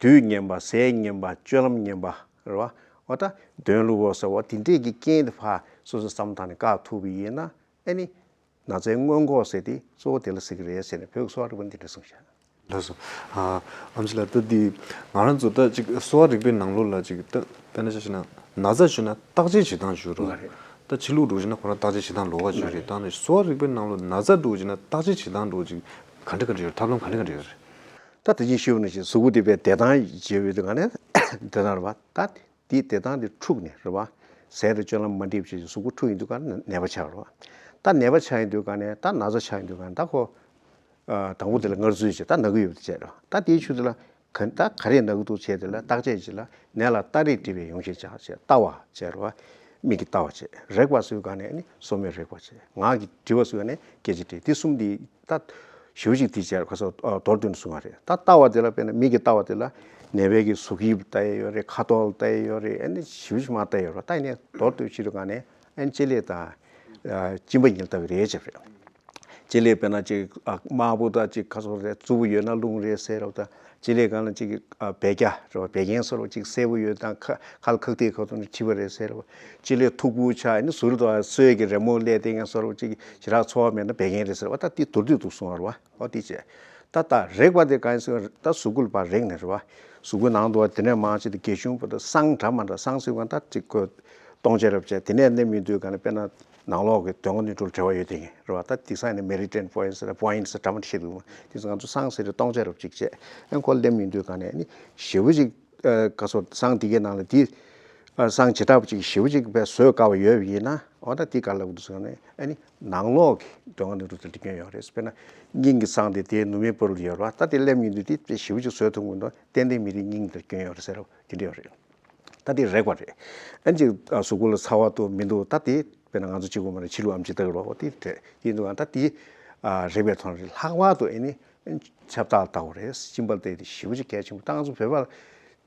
དུས་ངན་པ་ཟས་ངན་པ་སྤྱོད་ལམ་ངན་པ་རེད་བ། འོ་ད་འདོན་ལུགས་འོ་ཟེར་བ་དེ་འདྲས་ཀྱི་རྐྱེན་དེ་ཕར་སོ་སོ་བསམ་བློ་བཏང་ནས་བཀག་ཐུབ་པ་ཡིན་ན་ཨ་ནི་ན་ཚའི་སྔོན་འགོག་ཟེར་དེ་གཙོ་བོ་དེ་ལ་ཟེར་གི་རེད་ཟེར་ནས་བོད་ཀྱི་གསོ་བ་རིག་པ་འདི་འདྲས་གསུངས་ཤག་ལགས་སོ། ཨ་ཨམ་ཆི་ལགས། ད་འདི་ང་རང་ཚོ་ད་ཅིག་གསོ་བ་རིག་པའི་ནང་ལོགས་ལ་ཅིག་ད་དཔེར་ན་ཆ་བཞག་ན་ན་ཚ་བྱུང་ན་བརྟག་དཔྱད་བྱེད་སྟངས་ཞུ་རོགས། ད་ཕྱི་ལུགས་འགྲོ་བྱས་ན་ཁོ་རང་བརྟག་དཔྱད་བྱེད་སྟངས་ལོགས་ཀ་ཞིག་རེད། ད་ནི་གསོ་བ་རིག་པའི་ནང་ལོགས་ན་ཚ་འགྲོ་བྱས་ན་བརྟག་དཔྱད་བྱེད་སྟངས་འགྲོ་ཅིག་ག་འདྲ་ག་འདྲ་ཡོད་རེད། ཐབས་ལམ་ག་འདྲ་ག་འདྲ་ཡོད་རེད། ད་དེ་བཞིན་ཞུ་ནས་ཅིག་གཟུགས་པོ་དེ་བས་བདེ་ཐང་བྱེད་འོས་དུས་ག་ནས་བདེ་ཐང་རེད་བ། ད་དེའི་བདེ་ཐང་དེ་འཁྲུགས་ནས་རེད་བ། ཟས་དང་སྤྱོད་ལམ་མ་འགྲིག་བྱས་ཅིག་གཟུགས་པོ་འཁྲུགས་ཡིན་དུས་ག་ནས་ནད་པ་ཆགས་རེད་བ། ད་ནད་པ་ཆགས་ཡིན་དུས་ག་ནས་ད་ན་ཚ་ཆགས་ཡིན་དུས་ག་ནས་ད་ཁོ། ཨ་དང་པོ་དེ་ལ་མངར་ཚུལ་བྱས་ད་ན་གི་ཡོད་པ་དེ་བྱས་རོ། ད་དེའི་ཆུ་དེ་ལ་ག་ད་ག་རེ་ན་གི་འདུག་བྱས་དེ་ལ་བརྟག་དཔྱད་བྱས་ལ་ནད་ལ་ལྟ་རེག་འབྲི་བའི་ཡོང་ཤེས་བྱ་བྱས་ལྟ་བ་བྱས་རོ། མིག་གིས་ལྟ་བ་བྱས། རེག་པ་ཟེར་ག་ནས་ནི་སོ་མས་རེག་པ་བྱས། ངག་གིས་དྲི་བ་ཟེར་ག་ནས་སྐད་ཆ་དྲིས། དེ་གསུམ་དེ་ད་ཞེ་པོ་ཅིག་དེ་བྱས་རོ། ཁ་སོ་མདོར་བསྡུས་ནས་གསུང་བ་རེད། ད་ལྟ་བ་དེ་ལ་དཔེར་ན་མིག་གིས་ལྟ་བ་དེ་ལ་ནད་པའི་གི་གཟུགས་དབྱིབས་ལྟ་ཡ་ཡོད་རེད། ཁ་དོག་ལ་ལྟ་ཡ་ཡོད་རེད། ཨ་ནི་ཞེ་པོ་ཅིག་མར་ལྟ་ཡ་ཡོད་རོ། ད་ཡིན་ནའི་མདོར་བསྡུས་ཕྱི་རུ་ག་ནས་ཨ་ནི་ལྕེ་ལེ་དང་། ལྕིན་པ་གཉིས་ལ་ལྟ་བ་རེད་བྱས་པ་རེད། ལྕེ་ལེ་དཔེར་ན་ཅིག་ཨ་དམར་པོ་དང་ཅིག་ཁ་སོ་རེད། རྩུབ་པོ་ཡོད་ན་རླུང་རེད་ཟེར་རོ། ད་ལྕེ་ལེ་སྒང་ལ་ཅིག་ཨ་བད་ཀ་རེད་བ། བད་ཀན་སོ་རོ་ཅིག་སེར་པོ་ཡོད་དང་ཁ་ཁ་ལ་ཁག་ཐིག་ཁ་ཐུག་ནས་མཁྲིས་པ་རེད་ཟེར་རོ། ལྕེ་ལེ་མཐུག་པོ་ཆགས་ནི་ཟུར་དང་སོས་ཀྱི་རི་མོ་སླེབས་དེ་ངན་སོ་རོ་ཅིག་ཞེ་དྲག་ཚོར་བ་མེད་ན་བད་ཀན་རེད་ཟེར་བ། ད་དེ་མདོར་བསྡུས་འདུག་གསུང་བ་རེད་བ། ཨོ་དེ་བྱས། ད་ད་རེག་པ་དེ་གང་ཡིན་ཟེར་ན་ད་གཟུགས་པོ་ལ་ཕར་རེག་ནས་རེད་བ། གཟུགས་པོའི་ནང་དུ་བ་དེ་ནས་མང་ཆེ་དེ་གལ་ཆུང་པོ་དང་སྲང་འདྲ་མ་འདྲ་སྲང་ཟེར་བ་ད་ཅིག་ཁོས་སྟོང་ཆ་རབ་བྱས། དེ་ནས་སླེབས་ཡོང་དུས་ག་ནས་དཔེར་ན་ནང་ལོགས་ཀྱི་དོན་ལྔ་སྣོད་དྲུག་ལ་འབྲེལ་བ་ཡོད་དེ་ཡིན་རེད་བ། ད་དེང་སང་ནས་མེ་རི་ཌི་ཡན་པོ་ཡིན་ཟེར་ན་པོ་ཡིན་ཊི་ཟེར་འདྲ་མ་འདྲ་བཤད་འདུག་མ་དེ་ཚོ་ང་ཚོ་སྲང་ཟེར་དུས་སྟོང་ཆ་རབ་ཅིག་བྱས། ཨ་ཁོ་སླེབས་ཡོང་དུས་ག་ནས་ནི་ཞེ་པོ་ཅིག་ཨ་ག་སོ་སྲང་དེ་གའི་ནང་ལ་དེ་ཨ་སྲང་བྱེ་བྲག་པོ་ཅིག་ཞེ་པོ་ཅིག་བས་བཟོས་དཀའ་བ་ཡོད་པ་ཡིན་ན་འོ་ད་དེ་ག་ལབ་འདུག་ཟེར་ན་ཨ་ནི་ནང་ལོགས་ཀྱི་དོན་ལྔ་སྣོད་དྲུག་དེ་ལ་སྐྱོན་ཡོད་རེད། དཔེར་ན་སྙིང་གི་སྲང་དེ་དེའི་ནུ་མའི་བར་དུ་ཡོད་རེད་བ། ད་དེ་སླེབས་ཡོང་དུས་དེ་ཞེ་པོ་ཅིག་བཟོས་ཐུབ་མི་འདུག་ཏན་ཏན་མི་རིགས་སྙིང་དེར་སྐྱོན་ཡོད་རེད་ཟེར་རོ། དེ་འདྲ་ཡོད་རེད། ད་དེ་རེག་པ་རེད། ཨ་ནི་ཅིག་ཨ་གཟུགས་པོ་ལ་ཚ་བ་འདུག་མི་འདུག་ད་དེ་དཔེར་ན་ང་ཚོ་གཅིག་པུ་མ་རེད། ཕྱི་ལུགས་ཨེམ་ཆི་ལྟ་གི་རེད་བ། འོ་དེ་རེད། དེ་འདུག་ག་ད་དེ་ཨ་རེག་པའི་ཐོག་ནས་རེད། ལྷག་པར་དུ་ཨ་ནི་ཁྱབ་བརྡལ་ལྟ་བ་རེད། གཅིན་པ་ལྟ་ཡ་དེ་ཞེ་པོ་ཅིག་གལ་ཆེན་པོ། ད་ང་ཚོ་བོད་པ་ལ་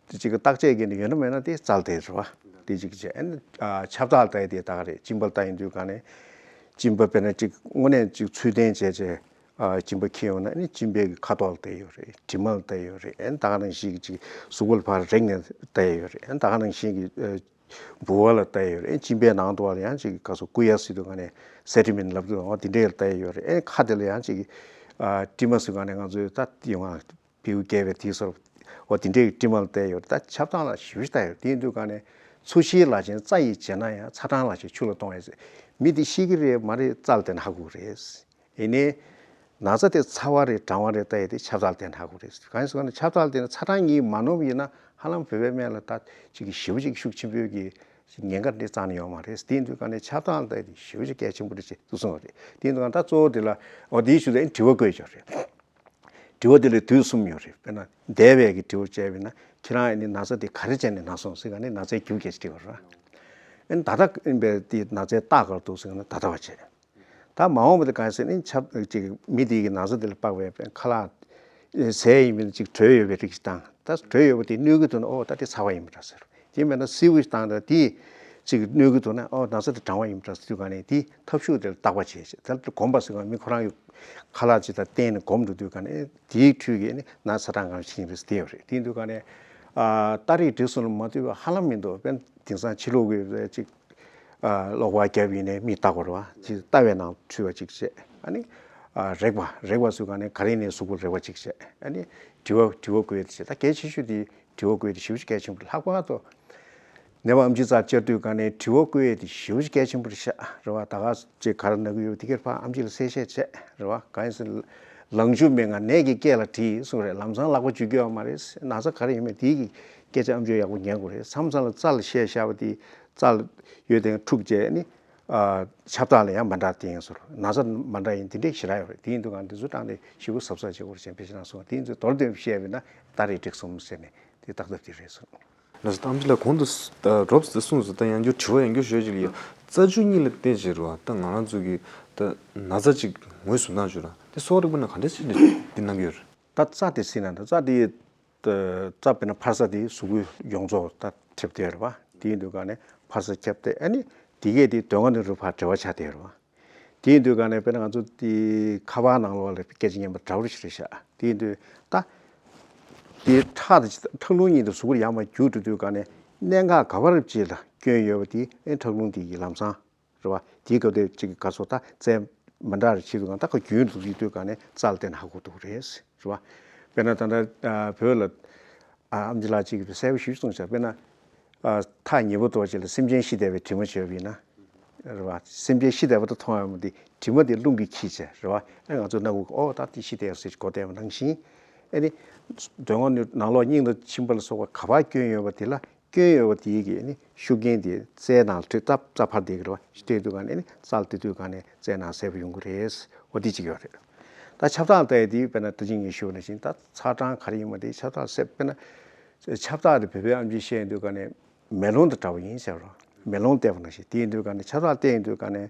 དེ་ཅིག་གི་བརྟག་དཔྱད་བྱས་ནས་ཡོད་ན་མེད་ན་དེ་རྩལ་དེ་རེད་བ། དེ་ཅིག་བྱས་ཨ་ནི་ཨ་ཁྱབ་བརྡལ་ལྟ་ཡ་དེ་ད་ག་རེད། གཅིན་པ་ལྟ་ཡོང་དུས་ག་ནས་གཅིན་པ་དཔེར་ན་ཅིག་དངོས་གནས་ཅིག་ཚུལ་ལྡན་བྱས་བྱས། ཨ་གཅིན་པ་འཁྱེར་ཡོང་ན་ཨ་ནི་གཅིན་པའི་གི་ཁ་དོག་ལ་ལྟ་ཡོད་རེད། དྲི་མ་ལ་ལྟ་ཡོད་རེད། ཨ་ནི་ད་ག་ནང་བཞིན་གྱི་ཅིག་གཟུགས་པོ་ལ་ཕར་རེག་ནས་ལྟ་ཡོད་རེད། ཨ་ནི་ད་ག་ནང་བཞིན་གྱི་ཨ་འབུ་བ་ལ་ལྟ་ཡོད་རེད། ཨ་ནི་གཅིན་པའི་ནང་དུ་བ་ལ་ཡང་ཅིག་ག་སོ་ཀུ་ཡ་ཟེར་དུས་ག་ནས་སེ་ཊི་མིན་ལབ་དུས་འོ་དེ་འདྲས་ལ་ལྟ་ཡོད་རེད། ཨ་ནི་ཁ་དེ་ལ་ཡང་ཅིག་ཨ་དྲི་མ་ཟེར་ག་ནས་ང་ཚོའི་ད་ཡོང་ང་བེའུ་སྐྱེས་པའི་དེའི་སོར་འོ་དེ་འདྲས་ཀྱི་དྲི་མ་ལ་ལྟ་ཡོད་རེད། ད་ཁྱབ་སྟངས་ལ་ཞེ་པོ་ཅིག་ལྟ་ཡོད་རེད། དེ་ཡིན་དུས་ག་ནས་འཚོ་བྱེད་ལག་ཆེན་རྩྭ་ཡིས་བྱས་ན་ཡང་ཚ་གྲང་ལག་ཆེན་ཆུ་ལ་གཏོང་ཡ་ཟེར། མི་དེ་ཤི་གི་རེད་མ་རེད་རྩལ་དེ་ན་ཧ་གོ་གི་རེད། ཡིན་ནའི། ན་ཚ་དེ་ཚ་བ་རེད་གྲང་བ་རེད་ལྟ་ཡ་དེ་ཁྱབ་བརྡལ་བསྟེན་ཧ་གོ་རེད། གང་ཡིན་ཟེར་ན་ཁྱབ་བརྡལ་བསྟེན་ན་ཚ་གྲང་གཉིས་མ་ནོར་བ་ཡིན་ན་ཧ་ལམ་བོད་པའི་སྨན་ལ་ད་ཅིག་གི་ཞེ་པོ་ཅིག་ཤུགས་ཆེན་པོའི་གི་ ཞིག་ཉེན་ཁ་འདི་རྩ་ནས་ཡོད་མ་རེད། དེ་ཡིན་དུས་ག་ནས་ཆགས་སྡང་ལ་བལྟས་ཏེ་ཞེ་པོ་ཅིག་གལ་ཆེན་པོ་རེད་ཅེས་འདུག་གསུངས་པ་རེད། དེ་ཡིན་དུས་ག་ད་གཙོ་བོ་དེ་ལ་འོ་དེའི་ཤུལ་དུ་ཨེ་དྲི་བ་བཀོད་ཡོད་རེད། དྲི་བ་དེ་ལ་དུས་གསུམ་ཡོད་རེད། དཔེར་ན་འདས་པའི་གི་དྲི་བ་བྱས་པས་ན་ཁྱེད་རང་ཨེ་ནི་ན་ཚ་དེ་ག་རེ་བྱས་ནས་ན་སོང་ཟེར་ག་ནས་ན་ཚའི་རྒྱུ་གལ་ཆེ་དྲི་བ་རེད། ཨེ་ནི་ད་ལྟ་ཡིན་པའི་དེ་ན་ཚའི་རྟགས་ག་རེ་འདུག་ཟེར་ག་ན་ད་ལྟ་བ་བྱས། ད་མ་འོངས་པ་དེ་གང་ཟེར་ནི་ཆབ་ཅིག་མི་དེ་གི་ན་ཚ་དེ་ལ་དཔག་པའི་ཁ་ལག་ཟས་ཡིན་མིན་ཅིག་དྲོད་ཡོད་པའི་རིགས་ཤིག་བཏང་། ད་དྲོད་ཡོད་པ་དེ་གནོད་ཀྱི་འདུག་ན་ཨོ་ད་དེ་ཚ་བ་ཡིན་པ་འདྲ་ཟེར། དེ་མེད་ན་བསིལ་བ་ཞིག་བཏང་ད་དེ་ཅིག་གནོད་ཀྱི་འདུག་ན་ཨོ་ན་ཚ་དེ་གྲང་བ་ཡིན་པ་འདྲ་ཟེར་དུས་ག་ནས་དེ་ཐབས་ཤུགས་དེ་ལ་བརྟག་པ་བྱས་བྱས་ད་ལྟ་གོམས་པ་ཟེར་ག་མི་ཁོ་རང་གི་ཁ་ལག་ཅིག་དང་བསྟན་ནས་གོམས་འགྲོ་དུས་ག་ནས་དེའི་འཕྲུལ་གྱིས་ནི་ན་ཚ་གྲང་གང་ཤེས་རེད་དེ་ཡོད་རེད། དེ་ཡིན་དུས་ག་ནས་ཨ་ཏ་རིག་འབྲས་གསུམ་ལ་མ་ལྟོས་པ་ཧ་ལམ་མི་འདུག་དཔེར་ན་དེང་སང་ཕྱི་ལོགས་ཀྱི་ཅིག་ཨ་གློག་པར་བརྒྱབ་ཡིན་ནའི་མིག་ལྟ་དགོས་རེད་བ། ཅིག་ལྟ་བའི་ནང་འཁྲུལ་བ་ཅིག་བྱས། ཨ་ནི་ཨ་རེག་པ་རེག་པ་ཟེར་ག་ནས་ག་རེ་ནས་གཟུགས་པོ་རེག་པ་ཅིག་བྱས། ཨ་ནི་དྲི་བ་དྲི་བ་བཀོད་དེ་བྱས། ད་གལ་ཆེ་ཤོས་དེ་དྲི་བ་བཀོད་དེ་ཞེ་པོ་ཅིག་གལ་ཆེན་པོ་རེད། ལྷག་པར་དུ་ནད་པ་ཨེམ་ཆི་རྩ་བཅར་དུས་ག་ནས་དྲི་བ་བཀོད་དེ་ཞེ་པོ་ཅིག་གལ་ཆེན་པོ་རེད་ཤག་རེད་བ། ད་ག་ཅིག་ག་རེ་ན་གི་ཡོད་དེ་གར་ཕར་ཨེམ་ཆི་ལ་གསལ་བཤད་བྱས་རེད་བ། གང་ཡིན་ཟེར་ན་ལང་ཆུ་མེད་ང་ནད་ཀྱི་སྐད་ལ་དྲིས་གསུངས་རེད། ལམ་སང་ལག་པ་འཇུ་རྒྱུ་ཡོད་མ་རེད། ན་ཚ་ག་རེ་ཡིན་མིན་དེའི་གི་སྐད་ཆ་ཨེམ་ཆི་ཡག་པོ་ཉན་དགོས་རེད། མཚམས་མཚམས་ལ་རྩ་ལ་བཤད་བཞག་པ་དེ་རྩ་ལ་ཡོད་དེ་འཁྲུག་བྱས་ནི། ཨ་ཆབ་ཐག་ལ་ཡང་མ་འདྲ་བསྟན་སོང་། ན་ཚ་མ་འདྲ་ཡིན་དེ་འདྲས་ཞེ་དྲག་ཡོད་རེད། དེ་ཡིན་དུས་གང་དེ་ཚོ་སྟངས་དེ་ཞེ་པོ་གཟབ་གཟབ་བྱེད་དགོས་རེད་ཅེས་ཕལ་ཆེར་ན་གསུངས། དེ་ཡིན་དུས་མདོར་བསྡུས་བཤད་པས་ན་ཏ་རིག་འབྲས་གསུམ་ཟེར་ནས་དེ་ཏག་ཏག་དེ་རེད་གསུངས། ལགས་སོ། ཨེམ་ཆི་ལགས་གོང་དུ་རོབ་ཙམ་གསུངས་སོང་། ད་ཡང་བསྐྱར་དྲི་བ་ཡང་བསྐྱར་ཞུ་ཡ་ཅིག་ཡོད། རྩ་ཆུ་གཉིས་ལ་བརྟེན་བྱས་རེད་བ། ད་ང་རང་ཚོ་གི་ད་ན་ཚ་ཅིག་ངོས་བཟུང་སྟངས་ཅིག་ཡོད་རེད། དེ་གསོ་བ་རིག་པ་ནས་ག་འདྲས་བྱས་ནས་འདི་གནང་གི་ཡོད་རེད། ད་རྩ་དེ་ཟིན་ན་ད་རྩ་དེ་རྩ་དཔེར་ན་འཕར་ས་དེ་གཟུགས་པོ་ཡོངས་རྫོགས་ད་ཁྱབ་བསྡད་རེད་བ། དེ་ཡིན་དུས་ག་ནས་འཕར་ས་ཁྱབ་བསྡད། ཨ་ནི་དེ་གས་དེ་སྡོད་ཁང་དེ་རུ་ཕར་འབྲེལ་བ་ཆགས་བསྡད་རེད་བ། དེ་ཡིན་དུས་ག་ནས་དཔེར་ན་ང་ཚོ་དེ་ཁ་པར་ནང་ལོགས་ལ་སྐད་ཆ་ཉན་པ་འདྲ་པོ་ཞིག་རེད་ཤག་དེ་ཡིན་དུས་ད་དེ་ཁྲག་དང་ཁྲག་རླུང་གཉིས་དེ་གཟུགས་པོར་ཡར་མར་རྒྱུག་འགྲོ་དུས་ག་ནས་གནད་འགག་ག་པར་ཅིག་ལ་སྐྱོན་ཡོད་པ་དེ་ཨེ་ཁྲག་རླུང་དེ་གི་ལམ་སང་རེད་བ། དེའི་སྐབས་དེ་གཅིག་གི་ག་སོ་ད་རྩལ་མི་འདྲ་རེ་བྱེད་དུས་གང་ད་ཁོ་རྒྱུན་དུ་ཡིད་དུས་གང་ནས་རྩ་ལ་བརྟེན་ནས་ཧ་གོ་ཐུབ་ཀྱི་རེད་རེད་བ། དཔེར་ན་ད་ལྟ་ཨ་བོད་ལ་ཨ་ཨེམ་ཆི་ལགས་གཅིག་གིས་གསལ་པོ་ཞིག་གསུངས་ཤག་དཔེར་ན་ཨ་ཐག་ཉེ་པོ་ཏོག་ཅིག་ལ་སེམས་ཅན་ཤི་བསྡད་པའི་དྲི་མ་བྱོས་པ་ཡིན་ན་རེད་བ། སེམས་ཅན་ཤི་བསྡད་པ་དང་མཐོང་ཡོང་དེ་དྲི་མ་དེ་རླུང་གིས་འཁྱེར་བྱས་རེད་བ། ཨ་ང་ཚོ་སྣ་ཁུག་ཨོ་ད་དེ་ཤི་བསྡད་ཡོད་ཟེར་གོ་བསྡད་པ་ནང་བཞིན་ཨ་ནི་སྡོད་ཁང་ནང་ལོགས་སྙིང་དང་མཆིན་པ་ལ་སོགས་པ་ག་པར་སྐྱོན་ཡོད་པ་དེ་ལ། སྐྱོན་ཡོད་པ་དེའི་གི་ནི་ཤུགས་རྐྱེན་དེ་རྩའི་ནང་ལ་ཐེབས་སྟབས་རྩ་འཕར་བསྡད་ཀྱི་རེད་བ། དེ་དུས་ག་ནས་ནི་རྩ་ལ་དེ་དུས་ག་ནས་རྩའི་ནང་གསལ་པོ་ཡོང་གི་རེད། འོ་དེ་གཅིག་ཡོད་རེད། ད་ཆབ་ཐག་ལྟ་ཡ་དེ་དཔེར་ན་ད་ཅི་ངས་ཞུས་པ་ནང་བཞིན་ད་ཚ་གྲང་ག་རེ་ཡིན་པ་དེ་ཆབ་ཐག་གསལ། དཔེར་ན་ཆབ་ཐག་དེ་བོད་པའི་ཨེམ་ཆིས་བཤད་ཡོང་དུས་ག་ནས་མེ་ལོང་དང་འདྲ་བ་ཡིན་ཟེར་རོ། མེ་ལོང་བལྟས་པ་ནང་བཞིན་དེ་ཡིན་དུས་ག་ནས་ཆབ་ཐག་བལྟས་ཡོང་དུས་ག་ནས་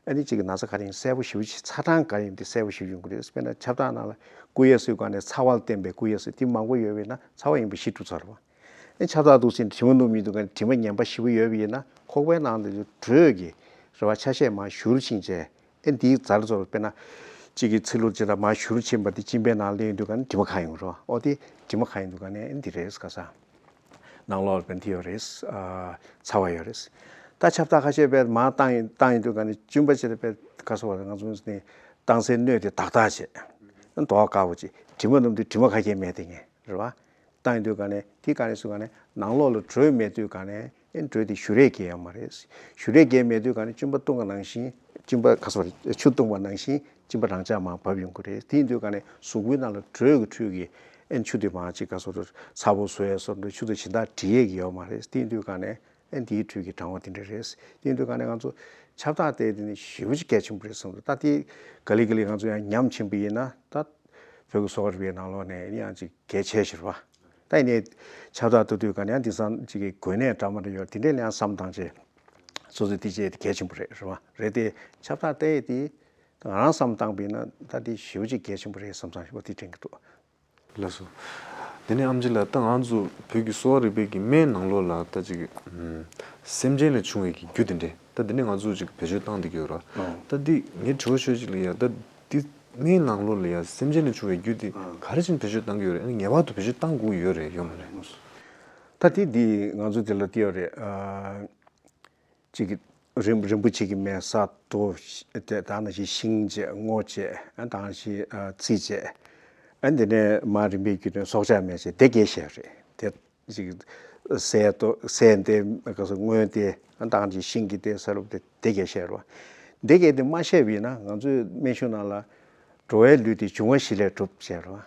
ཨ་ནི་གཅིག་གི་ན་ཚ་ག་རེ་ཡིན་གསལ་པོ་ཞེ་པོ་ཅིག་ཚ་གྲང་ག་རེ་ཡིན་དེ་གསལ་པོ་ཞེ་པོ་ཡོང་གི་རེད། དཔེར་ན་ཆབ་ཐག་ནང་ལ་བསྐུ་ཡས་སུའི་སྒང་ནས་ཚ་བ་ལ་བརྟེན་པའི་བསྐུ་ཡས་སུ་དེ་མང་པོ་ཡོད་པས་ན་ཚ་བ་ཡིན་པ་གཞི་གྲུབ་ཚར་བ། ཨེ་ཆབ་ཐག་འདུག་ཟེར་ནས་དྲི་མ་སྣོམ་ཡོང་དུས་ག་ནས་དྲི་མ་ངན་པ་ཞེ་པོ་ཡོད་པ་ཡིན་ན་ཁོག་པའི་ནང་དུ་དྲོད་ཀྱི་རེད་བ་ཆ་ཤས་མར་བཞུར་ཕྱིན་བྱས། ཨེ་འདིའི་རྩ་ར་ཚོར་དཔེར་ན་གཅིག་གི་ཚི་ལུ་ཅིག་ལ་མར་བཞུར་ཕྱིན་པ་དེ་གཅིན་པའི་ནང་སླེབས་ཡོང་དུས་ག་ནས་དྲི་མ་གང་ཡོང་རེད་བ། ཨོ་དེ་དྲི་མ་གང་ཡོང་དུས་ག་ནས་ཨེ་འདི་རེད་ག་ས། ནང་ལོགས་ལ་བན་དེ་ཡོད་རེད། ཨ་ཚ་བ་ཡོད་རེད། ད་ཆབ་ཐག་ཁ་ཤས་དཔེ་མར་བཏང་ཡིན་བཏང་ཡིན་དུས་ག་ནས་གཅུན་པ་བྱས་ཏེ་དཔེ་ག་སོ་བ་ང་ཚོ་ནི་བཏང་སའི་སྣོད་དེ་དག་དག་བྱས། མདོག་དཀར་པོ་ཅིག་དྲི་མ་ནམ་དུས་དྲི་མ་ཁ་ཤས་མེད་དེ་ངས་རེད་བ། བཏང་ཡིན་དུས་ག་ནས་དེ་ག་ནས་སུ་ག་ནས་ནང་ལོགས་ལ་དྲོད་མེད་དུས་ག་ནས་ཨེ་དྲོད་དེ་བཞུར་ཡས་གང་ཡང་མ་རེད། བཞུར་ཡས་གང་ཡང་མེད་དུས་ག་ནས་གཅུན་པ་བཏུང་བ་ནང་བཞིན་གཅུན་པ་ག་སོ་བ་ཆུ་བཏུང་བ་ནང་བཞིན་གཅུན་པ་རང་འཇགས་མར་བབས་ཡོང་གི་རེད། དེ་ཡིན་དུས་ག་ནས་གཟུགས་པོའི་ནང་ལ་དྲོད་ཀྱི་འཕྲུལ་གྱིས་ཨེ་ཆུ་དེ་མར་ཅིག་ག་སོ་རུ་ཚ་པོ་བཟོ་ཡས་སོ་འདྲ་ཆུ་དང་གཞན་དག་འདྲེས་ཡས་ཀྱི་ཡོད་མ་རེད། དེ་ཡིན་དུས་ག་ནས་ཨེ་འདིའི་འཕྲུལ་གྱིས་གྲང་བ་དེ་འདྲ་རེད། དེ་ཡིན་དུས་ག་ནས་ང་ཚོ་ཆབ་ཐག་དེ་དེ་ནི་ཞེ་པོ་ཅིག་གལ་ཆེན་པོ་རེད་བསམ་འདུག་ད་དེ་ག་ལེ་ག་ལེ་ང་ཚོ་ཡང་ཉམས་ཕྱིན་པ་ཡིན་ན་ད་བོད་ཀྱི་གསོ་བ་རིག་པའི་ནང་ལོགས་ནས་ཡང་ཅིག་གལ་ཆེ་ཤོས་རེད་བ། ད་ཡིན་ནའི་ཆབ་ཐག་ཏུ་དུས་ག་ནས་ཡང་དེང་སང་ཅིག་གི་འགོས་ནད་འདྲ་མི་འདྲ་ཡོད་དེ་འདྲས་ལ་ཡང་བསམ་བཏང་བྱས་སོ་སོའི་དེ་བྱས་དེ་གལ་ཆེན་པོ་རེད་རེད་བ། རེད་དེ་ཆབ་ཐག་བལྟས་དེ་ང་རང་བསམ་བཏང་པ་ཡིན་ན་ད་དེ་ཞེ་པོ་ཅིག་གལ་ཆེན་པོ་རེད་བསམ་བསམ་ཞིག་པ་དེ་དྲན་གྱི་འདུག་ལགས་སོ། དེ་ནས་ཨེམ་ཆི་ལགས་ད་ང་ཚོ་བོད་ཀྱི་གསོ་བ་རིག་པའི་གི་སྨན་ནང་ལོགས་ལ་ད་ཅིག་ཨམ་སེམས་ཅན་ལས་བྱུང་བའི་གི་རྒྱུ་དེ་འདྲས་ད་དེ་ནས་ང་ཚོ་ཅིག་བེད་སྤྱོད་བཏང་བསྡད་ཀྱི་ཡོད་ར། ཨོ། ད་འདི་ངའི་དྲི་བ་ཤོད་ཅིག་ལ་ཡ་ད་འདི་སྨན་ནང་ལོགས་ལ་ཡ་སེམས་ཅན་ལས་བྱུང་བའི་རྒྱུ་དེ་ཨ་ག་རེ་བྱས་ནས་བེད་སྤྱོད་བཏང་གི་ཡོད་རེད། ཨ་ནི་ངེས་པར་དུ་བེད་སྤྱོད་བཏང་དགོས་ཀྱི་ཡོད་རེད་ཡོད་མ་རེད། ད་དེ་འདི་ང་ཚོ་དེ་ལ་དེ་ཡོད་རེད། ཨ་ཅིག་གི་རིན་རིན་པོ་ཆེ་གི་སྨན་ས་རྡོ་དེ་དང་ནང་བཞིན་ཤིང་བཅས་སྔོ་བཅས་ཨ་དང་ཞིང་ཨ་རྩི་བཅས་ཨ་འདི་ནས་མར་རིམ་པས་བརྒྱུད་ནས་སྲོག་ཆགས་སྨན་བཅས་སྡེ་བརྒྱད་བཤད་རེད། དེ་ཅིག་སའི་རྡོ་སའི་སྡེ་ག་ས་སྔོན་སྡེ་ཨ་དང་ཅིག་ཤིང་གི་སྡེ་ས་རུབ་སྡེ་སྡེ་བརྒྱད་བཤད་རོ། སྡེ་བརྒྱད་དེ་མ་བཤད་པ་ཡིན་ན་ང་ཚོའི་སྨན་གཞུང་ནང་ལ་འགྲོ་བའི་ལུས་དེ་འབྱུང་བ་བཞི་ལས་གྲུབ་བཤད་རོ།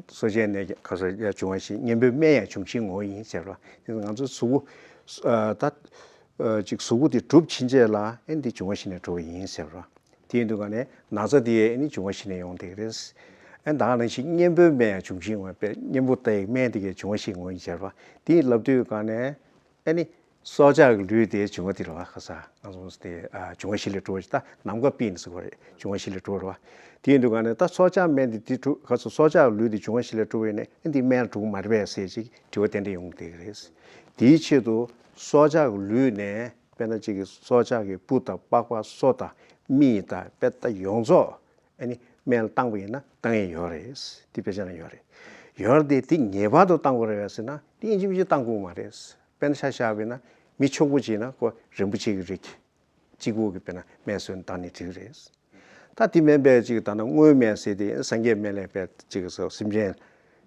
གསོ་བྱའི་ནད་ཀྱི་ཁ་ཟས་ཡང་འབྱུང་བ་བཞི་གཉེན་པོའི་སྨན་ཡང་འབྱུང་བཞིའི་ངོ་བོ་ཡིན་ཟེར་བ། དེ་ང་ཚོ་གཟུགས་པོ་ད་ ཅིག་གཟུགས་པོ་དེ་གྲུབ་ཕྱིན་ཆད་ལ་ཨེ་འདི་འབྱུང་བ་བཞི་ནས་གྲུབ་པ་ཡིན་ཟེར་བ། དེ་ཡིན་དུས་ག་ནས་ན་ཚ་དེ་ཨེ་ནི་འབྱུང་བ་བཞི་ནས་ཡོང་བསྡད་ཀྱི་རེད། ཨེ་ད་ག་ནང་བཞིན་གཉེན་པོའི་སྨན་ཡང་འབྱུང་བཞི་ཡོང་བས་གཉེན་པོ་ལྟ་བུའི་སྨན་དེ་གའི་འབྱུང་བ་བཞི་ངོས་ཡིན་ཟེར་བ། དེ་ལབ་དུས་ག་ནས་ཨེ་ནི་སྲོག་ཆགས་ཀྱི་ལུས་དེ་འབྱུང་བ་དེ་རེད་བ། ཁ་ས་ང་ཚོ་དེ་འབྱུང་བ་བཞི་ལས་གྲུབ་པ་ཞིག་ད་ནམ་མཁའ་པི་ནི་ཟེར་བ་རེད། འབྱུང་བ་བཞི་ལས་གྲུབ་པ་རེད་བ། དེ་ཡིན་དུས་ག་ནས་ད་སྲོག་ཆགས་སྨན་དེ་དེ་གྲུབ་ཁ་ས་སྲོག་ཆགས་ཀྱི་ལུས་དེ་འབྱུང་བ་བཞི་ལས་གྲུབ་པ་ཡིན་ནས་ཨེ་འདི་སྨན་ལ་གྲུབ་ཀྱི་མ་རེད་པས་ཟེར་ཅིག་དྲི་བ་ཏན་ཏན་ཡོང་བསྡད་ཀྱི་རེད། དེའི་ཆེད་དུ་སྲོག་ཆགས་ཀྱི་ལུས་ནས་དཔེར་ན་གཅིག་གི་སྲོག་ཆགས་ཀྱི་སྤུ་དང་པགས་པ་སོ་དང་མིག་དང་དཔེ་ད་ཡོངས་རྫོགས་ཨ་ནི་སྨན་བཏང་བ་ཡིན་ན་བཏང་ཡས་ཡོད་རེད། དེ་དཔེ་ཆ་ན་ཡོད་རེད། ཡོད་རེད་དེ་དེ་ངེས་པར་དུ་བཏང་དགོས་རེད་བས་ཟེར་ན་དེ་ཡིན་གཅིག་མིན་གཅིག་བཏང་དགོས་མ་རེད། དཔེར་ན་ཆ་བཞག་པ་ཡིན་ན་མི་ཕྱུག་པོ་ཅིག་ཡིན་ན་ཁོ་རིན་པོ་ཆེ་གི་རིགས་གཅིག་པོ་གི་དཔེར་ན་སྨན་གསོས་ནས་བཏང་ནས་འགྲིག་རེད། ད་དེ་མིན་པའི་ཅིག་ད་ནང་དངོས་སྨན་ཟེར་དེ་སངས་རྒྱས་སྨན་བླའི་དཔེ་ཅིག་སོ་སེམས་ཅན་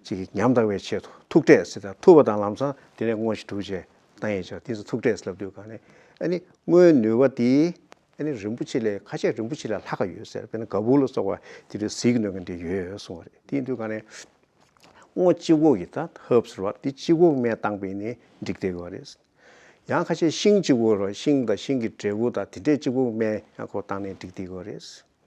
ཅིག་ཉམས་དགའ་བའི་ཆེད་དུ་ཐུག་འཕྲད་ཟེར་ད་ཐུག་པ་དང་ལམ་སང་དེ་ནས་དངོས་གཞི་གྲུབ་བྱས་བཏང་ཡས་ཆོག་དེ་ཚོ་ཐུག་འཕྲད་ཟེར་ལབ་དུས་ག་ནས་ཨ་ནི་དངོས་ནུས་པ་དེ་ཨ་ནི་རིན་པོ་ཆེ་ལས་ཁ་ཤས་རིན་པོ་ཆེ་ལས་ལྷག་ག་ཡོད་ཟེར། དཔེར་ན་ག་བུར་ལ་སོགས་པ་དེ་འདྲའི་གཟི་གི་ནུས་པ་འདི་ཡོད་གསུངས་པ་རེད། དེ་ཡིན་དུས་ག་ནས་དངོས་གཅིག་པོ་གི་ད་ཧརབ་ཟེར་བ་དེ་གཅིག་པོ་སྨན་བཏང་པ་ཡིན་ནའི་འགྲིག་བསྡད་ཡོད་རེད། ཡང་ཁ་ཤས་ཤིང་གཅིག་པོ་རེད། ཤིང་དང་ཤིང་གི་འབྲས་བུ་དང་དེ་འདྲས་གཅིག་པོ་སྨན་ཡང་ཁོ་བཏང་ནས་འགྲིག་བསྡད་ཡོད་རེད།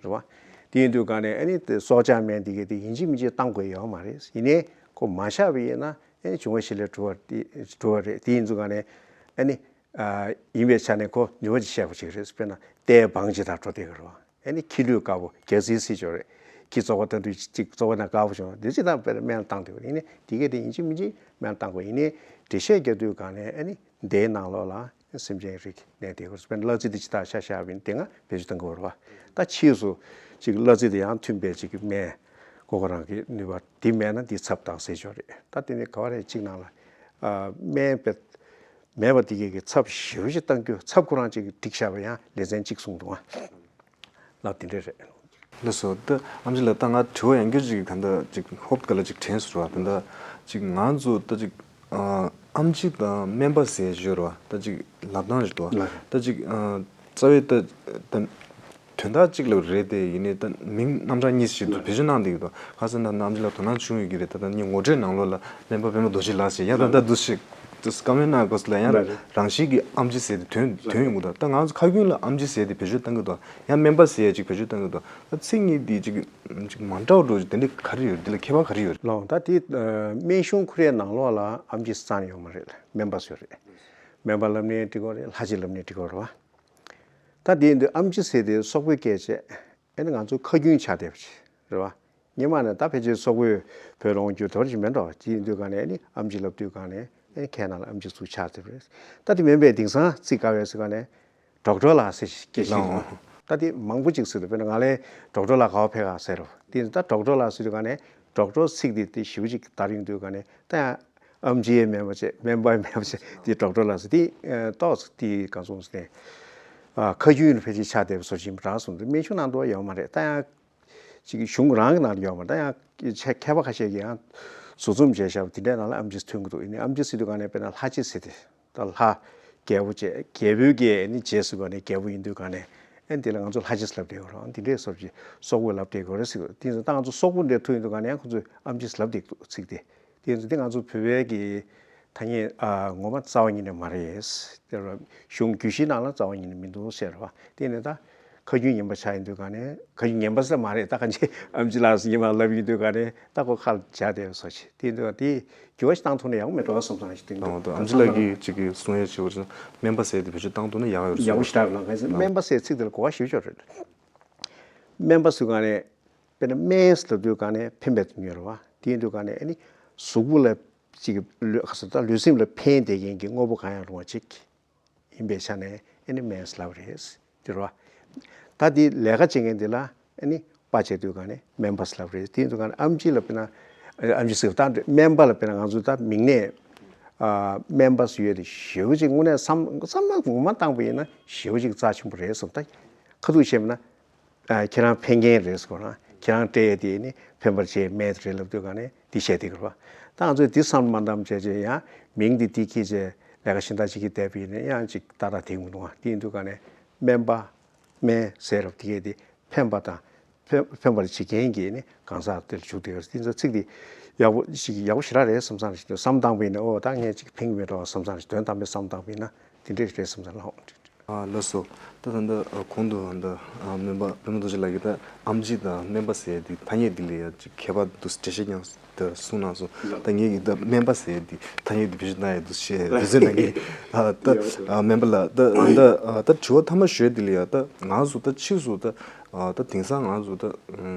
རེད་བ། དེ་ཡིན་དུས་ག་ནས་ཨ་ནི་དེ་སྲོག་ཆགས་སྨན་འདི་གས་དེ་ཡིན་གཅིག་མིན་གཅིག་བཏང་དགོས་ཡོད་མ་རེད། ཡིན་ནའི་ཁོ་མ་བཞག་པ་ཡིན་ན་ཨ་ནི་འབྱུང་བ་བཞི་ལས་གྲུབ་པ་དེ་གྲུབ་པ་རེད། དེ་ཡིན་དུས་ག་ནས་ཨ་ནི་ཡིན་པའི་ཆ་ནས་ཁོ་ནུས་པ་ཅིག་བཤད་པ་ཅིག་རེད། དཔེར་ན་རྟའི་བང་ཅིག་དང་འགྲོ་བསྡད་ཀྱི་རེད་བ། ཨ་ནི་ཁྱི་ལུད་དཀར་པོ་རྒྱ་ཚིལ་སྲིད་ཅོག་རེད། ཁྱི་བཙོག་པ་ལྟ་དུས་གཅིག་བཙོག་པ་ན་དཀར་པོ་བྱུང་བ་འདི་ཅི་ལྟར་དཔེར་ན་སྨན་བཏང་འདོད་པ་ཡིན་ནའི་དེ་གས་དེ་ཡིན་གཅིག་མིན་གཅིག་སྨན་བཏང་དགོས། ཡིན་ནའི་འགྲེལ་བཤད་རྒྱག་དུས་ག་ནས་ཨ་ནི་འདིའི་ནང་ལོགས་ལ་སེམས་ཅན་རིགས་གནས་དེ་གོ་དཔེར་ན་གླ་རྩི་དེ་ཅི་ལྟར་ཤ་ཤ་བིན་དེ་ང་བེད་སྤྱོད་གཏང་གི་ཡོད་རེད་བ། ད་ཕྱིས་སུ་ཅིག་གླ་རྩི་དེ་ཡང་མཐུན་པའི་ཅིག་གི་སྨན་ཁོ་ཁོ་རང་གི་ནུས་པ་དེ་མེད་ན་འདི་ཚབ་བཏང་ཟེར་ཆོག་རེད། ད་དེ་ནི་ག་བ་རེད་ཅིག་ནང་ལ་སྨན་པས་མེད་པ་དེ་གས་ཀྱི་ཚབ་ཞེ་པོ་ཅིག་བཏང་རྒྱུ་ཚབ་ཁོ་རང་ཅིག་སྒྲིག་བཞག་པ་ཡང་ལེ་ཚན་གཅིག་གསུངས་འདུག་ཨ། ལབ་དེ་འདྲས་རེད། ལགས་སོ། ད་ཨམ་ཆི་ལགས་ད་ང་དྲི་བ་ཡང་བསྐྱར་ཅིག་ག་འདྲ་ཅིག་ཧོབ་ག་ལ་ཅིག་དྲན་སོང་ར། ད་ད་ཅིག་ང་ཚོ་ད་ཅིག་ཨམ་ཆི་དང་སྨན་པ་ཟེར་ཞོར་བ་ད་ཅིག་ལབ་སྟངས་ཞིག་འདུག་བ། ད་ཅིག་རྩ་བའི་ད་ད་དོན་དག་ཅིག་ལ་རེད་དེ་ཡིན་ནའི་ད་མིང་རྣམ་གྲངས་གཉིས་ཤིག་འདུག་བེད་སྤྱོད་གནང་བསྡད་ཀྱི་འདུག་ཁ་སང་ད་ཨམ་ཆི་ལགས་དོ་སྣང་བྱུང་ཡོད་ཀྱི་རེད། ད་ད་ངོ་སྤྲོད་ནང་ལོགས་ལ་སྨན་པ་པད་མ་རྡོ་རྗེ་ལགས་ཟེར་ཡང་ད་ད་འདུག་ཞིག་བཀའ་མོལ་གནང་དགོས་ལ་ཡང་རང་བཞིན་གྱི་ཨམ་ཆི་ཟེར་དེ་དོན་དོན་ཡོང་གི་འདུག་ད་ང་ཚོ་ཁ་རྒྱུན་ལ་ཨམ་ཆི་ཟེར་དེ་བེད་སྤྱོད་གཏང་གི་འདུག་ཡང་སྨན་པ་ཟེར་ཡ་ཅིག་བེད་སྤྱོད་གཏང་གི་འདུག་ད་ཚིག་གཉིས་དེ་ཅིག་ཅིག་མ་འདྲ་བ་འགྲོ་ཅིག་དེ་འདྲའི་ག་རེ་ཡོད་རེད། དེ་ལ་ཁྱད་པར་ག་རེ་ཡོད་རེད། ལགས་ད་དེ་སྨན་གཞུང་ཁོ་རའི་ནང་ལོགས་ལ་ཨམ་ཆི་རྩ་ནས་ཡོད་མ་རེད། སྨན་པ་ཟེར་རེད། སྨན་པ་ལབ་ནའི་འགྲིག་གི་རེད། ལྷ་རྗེ་ལབ་ནའི་འགྲིག་གི་རེད་བ། ད་དེ་འདི་ཨམ་ཆི་ཟེར་དེ་སོག་པོའི་སྐད་བྱས། ཨེ་ནི་ང་ཚོ་ཁ་རྒྱུན་ཆགས་བསྡད་པ་ཅིག་རེད་བ། སྔོན་མ་ནས་ད་ཕལ་ཆེར་སོག་པོས་བོད་ལ་འོང་རྒྱུ་དོར་ཅིག་མེད་འགྲོ་བ་ཅིག་ཡིན་དུས་ག་ནས་ཨེ་ནི་ཨམ་ཆི་ལབ་དུས་ག་ནས་ཨེ་ནི་ཁའི་ནང་ལ་ཨམ་ཆི་ཚུར་ཆགས་བསྡད་པ་རེད། ད་དེ་མིན་པའི་དེང་སང་ཚིག་ག་བས་ཟེར་ག་ནས་ཌོག་ཊར་ལགས་ཟེར་སྐད་ཆ་ཞིག་ད་དེ་མང་པོ་ཅིག་ཟེར་དུས་དཔེར་ན་ང་ལས་ཌོག་ཊར་ལགས་ག་བ་ཕེབས་ག་ཟེར་རོ། དེ་ནི་ད་ཌོག་ཊར་ལགས་ཟེར་དུས་ག་ནས་ཌོག་ཊར་ཚིག་དེ་དེ་ཞེ་པོ་ཅིག་དར་ཡོང་དུས་ག་ནས་ད་ཡང་ཨམ་ཆི་ཡས་མེད་པ་བྱས་སྨན་པ་ཡས་མེད་པ་བྱས་དེ་ཌོག་ཊར་ལགས་ཟེར་དེ་ཏོག་ཙམ་དེ་གང་སོང་ཟེར་ནས་ཁ་རྒྱུན་ལ་ཕལ་ཆེར་ཆགས་བསྡད་པ་བཟོ་བཞིན་པ་རག་སོང་དུས་སྨན་གཞུང་ནང་དུ་ཡོད་མ་རེད། ད་ཡང་ཅིག་གཞུང་རང་གི་ནང་ལ་ཡོད་མ་རེད། ད་ཡང་མཁས་པ་ཁ་ཤས་ཀྱིས་ཡང་ཟུར་འཛོམས་བྱས་བཞག་པ་དེ་འདྲའི་ནང་ལ་ཨམ་ཆི་ཐོན་གྱི་འདུག་ཡིན་ནའི་ཨམ་ཆི་ཟེར་དུས་ག་ནས་དཔེར་ན་ལྷ་རྗེ་ཟེར་ཏེ་ད་ལྷ་རྒྱལ་པོ་བྱས་རྒྱལ་པོའི་རྒྱལ་ནི་རྗེས་སུ་བ་ནས་རྒྱལ་པོ་ཡིན་དུས་ག་ནས་ཨེ་འདི་ལ་ང་ཚོ་ལྷ་རྗེ་ལབ་བསྡད་ཡོད་རེད། འདི་འདྲའི་སོགས་ཀྱི་སོག་པོས་ལབ་བསྡད་ཡོད་རེད་ཟེར་གི་འདུག་དེ་ཚོ་ད་ང་ཚོ་སོག་པོ་འདྲ་ཐུག་ཡིན་དུས་ག་ནས་ཡང་ཁོ་ཚོས་ཨམ་ཆི་ལབ་བསྡད་འདུག་ཚིག་དེ་དེ་ཚོ་དེ་ང་ཚོ་བོད་པའི་གི་ཐ་སྙད་ཨ་ངོ་མ་རྩ་བ་ཉིད་ནས་མ་རེད། དེ་ར་གཞུང་རྒྱུད་བཞིའི་ནང་ལ་རྩ་བ་ཉིད་ནས་མི་འདུག་ཟེར་བ་དེ་ནས་ད་ཁ་རྒྱུན་ངན་པ་ཆགས་ཡིན་དུས་ག་ནས་ཁ་རྒྱུན་ངན་པ་ཟེར་མ་རེད། ད་གང་ཅི་ཨམ་ཆི་ལགས་སུ་ཉི་མ་ལབ་ཡིན་དུས་ག་ནས་ད་ཁོ་ཁ་ལ་འཇགས་བསྡད་སོ་ཆེ་དེ་ཡིན་དུས་དེ་འགྱུར་བ་ཞིག་བཏང་ཐུབ་ན་ཡག་པོ་མེད་འགྲོ་བསམ་བསམ་ཞིག་དེ་ཡིན་དུས་ཨམ་ཆི་ལགས་ཀྱིས་ཅིག་གི་གསུང་ཡས་བྱེད་པར་སྨན་པ་ཟེར་དེ་བེད་སྤྱོད་བཏང་ཐུབ་ན་ཡག་ཡོད་རེད། ཡག་པོ་ཞེ་དྲག་ལ་གང་ཟེར་སྨན་པ་ཟེར་ཚིག་དེ་ལ་གོ་བ་ཞིབ་ཆོག་རེད། སྨན་པ་ཟེར་ག་ནས་དཔེར་ན་སྨན་ཟེར་ལབ་དུས་ག་ནས་ཕན་པའི་དོན་ཡོད་རེད་བ། དེ་ཡིན་དུས་ག་ནས་ཨ་ནི་གཟུགས་པོ་ལ་ཅིག་ལུས་ཁ་ས་ད་ལུས་སེམས་ལ་ཕན་བསྡད་མཁན་གྱི་དངོས་པོ་གང་ཡང་རུང་བ་ཅིག་ཡིན་པའི་ཆ་ནས་ཨ་ནི་སྨན་ཟེར་ལབ་རེད། དེ་རེད་བ། ད་དེ་ལས་ཀ་བྱེད་མཁན་དེ་ལ་ཨ་ནི་པ་བྱེད་དུས་ག་ནས་སྨན་པ་ཟེར་ལབ་རེད། དེ་ཡིན་དུས་ག་ནས་ཨམ་ཆི་ལ་དཔེར་ན་ཨམ་ཆི་ཟེར་ད་སྨན་པ་ལ་དཔེར་ན་ང་ཚོ་ད་མིང་ནས་ཨ་སྨན་པ་ཟེར་ཡོད་དེ་ཞེ་པོ་ཅིག་དངོས་གནས་བསམ་བསམ་བློ་ངོ་མ་བཏང་པ་ཡིན་ན་ཞེ་པོ་ཅིག་རྩ་ཆེན་པོ་རེད་བསམ། ད་ཁ་ཐུག་བཤད་པ་ན། ཨ་ཁྱེད་རང་ཕན་མཁན་རེད་ཟེར་གོ་རང་ཁྱེད་རང་སྤྲད་ཡས་དེ་ནི་ཕན་པར་བྱེད་མེད་རེད་ལབ་དུས་ག་ནས་འདི་བཤད་དེ་གི་རེད་བ། ད་ང་ཚོས་འདི་བསམ་མ་འདམ་བྱས་བྱས་ཡང་མིང་འདི་འདི་ཁྱེད་ཚོས་ལས་ཀ་གཞན་དག་ཅིག་གིས་བསྡད་པ་ཡིན་ན་ཡང་ཅིག་ཏག་ཏག་དེ་མི་འདུག་ཨ། དེ་ཡིན་དུས་ག་ནས་སྨན་པ་སྨན་ཟེར་རབས་དེ་གས་དེ་ཕན་པ་དང་ཕན་ཕན་པར་བྱེད་མཁན་གྱི་ནི་གང་ཟག་དེར་འཇུག་བསྡད་ཡོད་རེད། དེ་ཚོ་ཚིག་འདི་ཡག་པོ་ཞིག་ཡག་པོ་ཞེ་དྲག་རེད་བསམ་བསམ་ཞིག་འདུག་བསམ་བཏང་པ་ཡིན་ན་ཨོ་ད་ངས་ཅིག་ཕན་གྱི་མེད་འགྲོ་བསམ་བསམ་ཞིག་དོན་དམ་པའི་བསམ་བཏང་པ་ཡིན་ན། དེ་འདྲས་རེད་བསམ་ས་ལ། ཨ་ལགས་སོ། ད་ད་ལྟ་ཨ་གོང་དུ་ད་ལྟ་ཨ་སྨན་པ་པདྨ་རྡོ་རྗེ་ལགས་ཀྱིས་ད་ཨེམ་ཆི་དང་སྨན་པ་ཟེར་ཡ་དེ་ཐ་སྙད་འདི་ལ་ཡ་ཅིག་ཁྱད་པར་འདུག་འགྲེལ་བཤད་ཀྱང་ད་གསུངས་གནང་སོང་། ད་ངེད་ཀྱིས་ད་སྨན་པ་ཟེར་ཡ་དེ་ཐ་སྙད་དེ་བེད་སྤྱོད་གནང་ཡ་འདུག་བཤད་དུས་ཚོད་ནང་གི་ཨ་ད་ཨ་སྨན་པ་ལགས། ད་ད་ད་དྲི་བ་མཐའ་མ་ཞུ་ཡ་དེ་ལ་ཡ་ད་ང་ཚོ་ད་ཕྱིས་སུ་ད་ཨ་ད་དེང་སང་ང་ཚོ་ད་ཨ་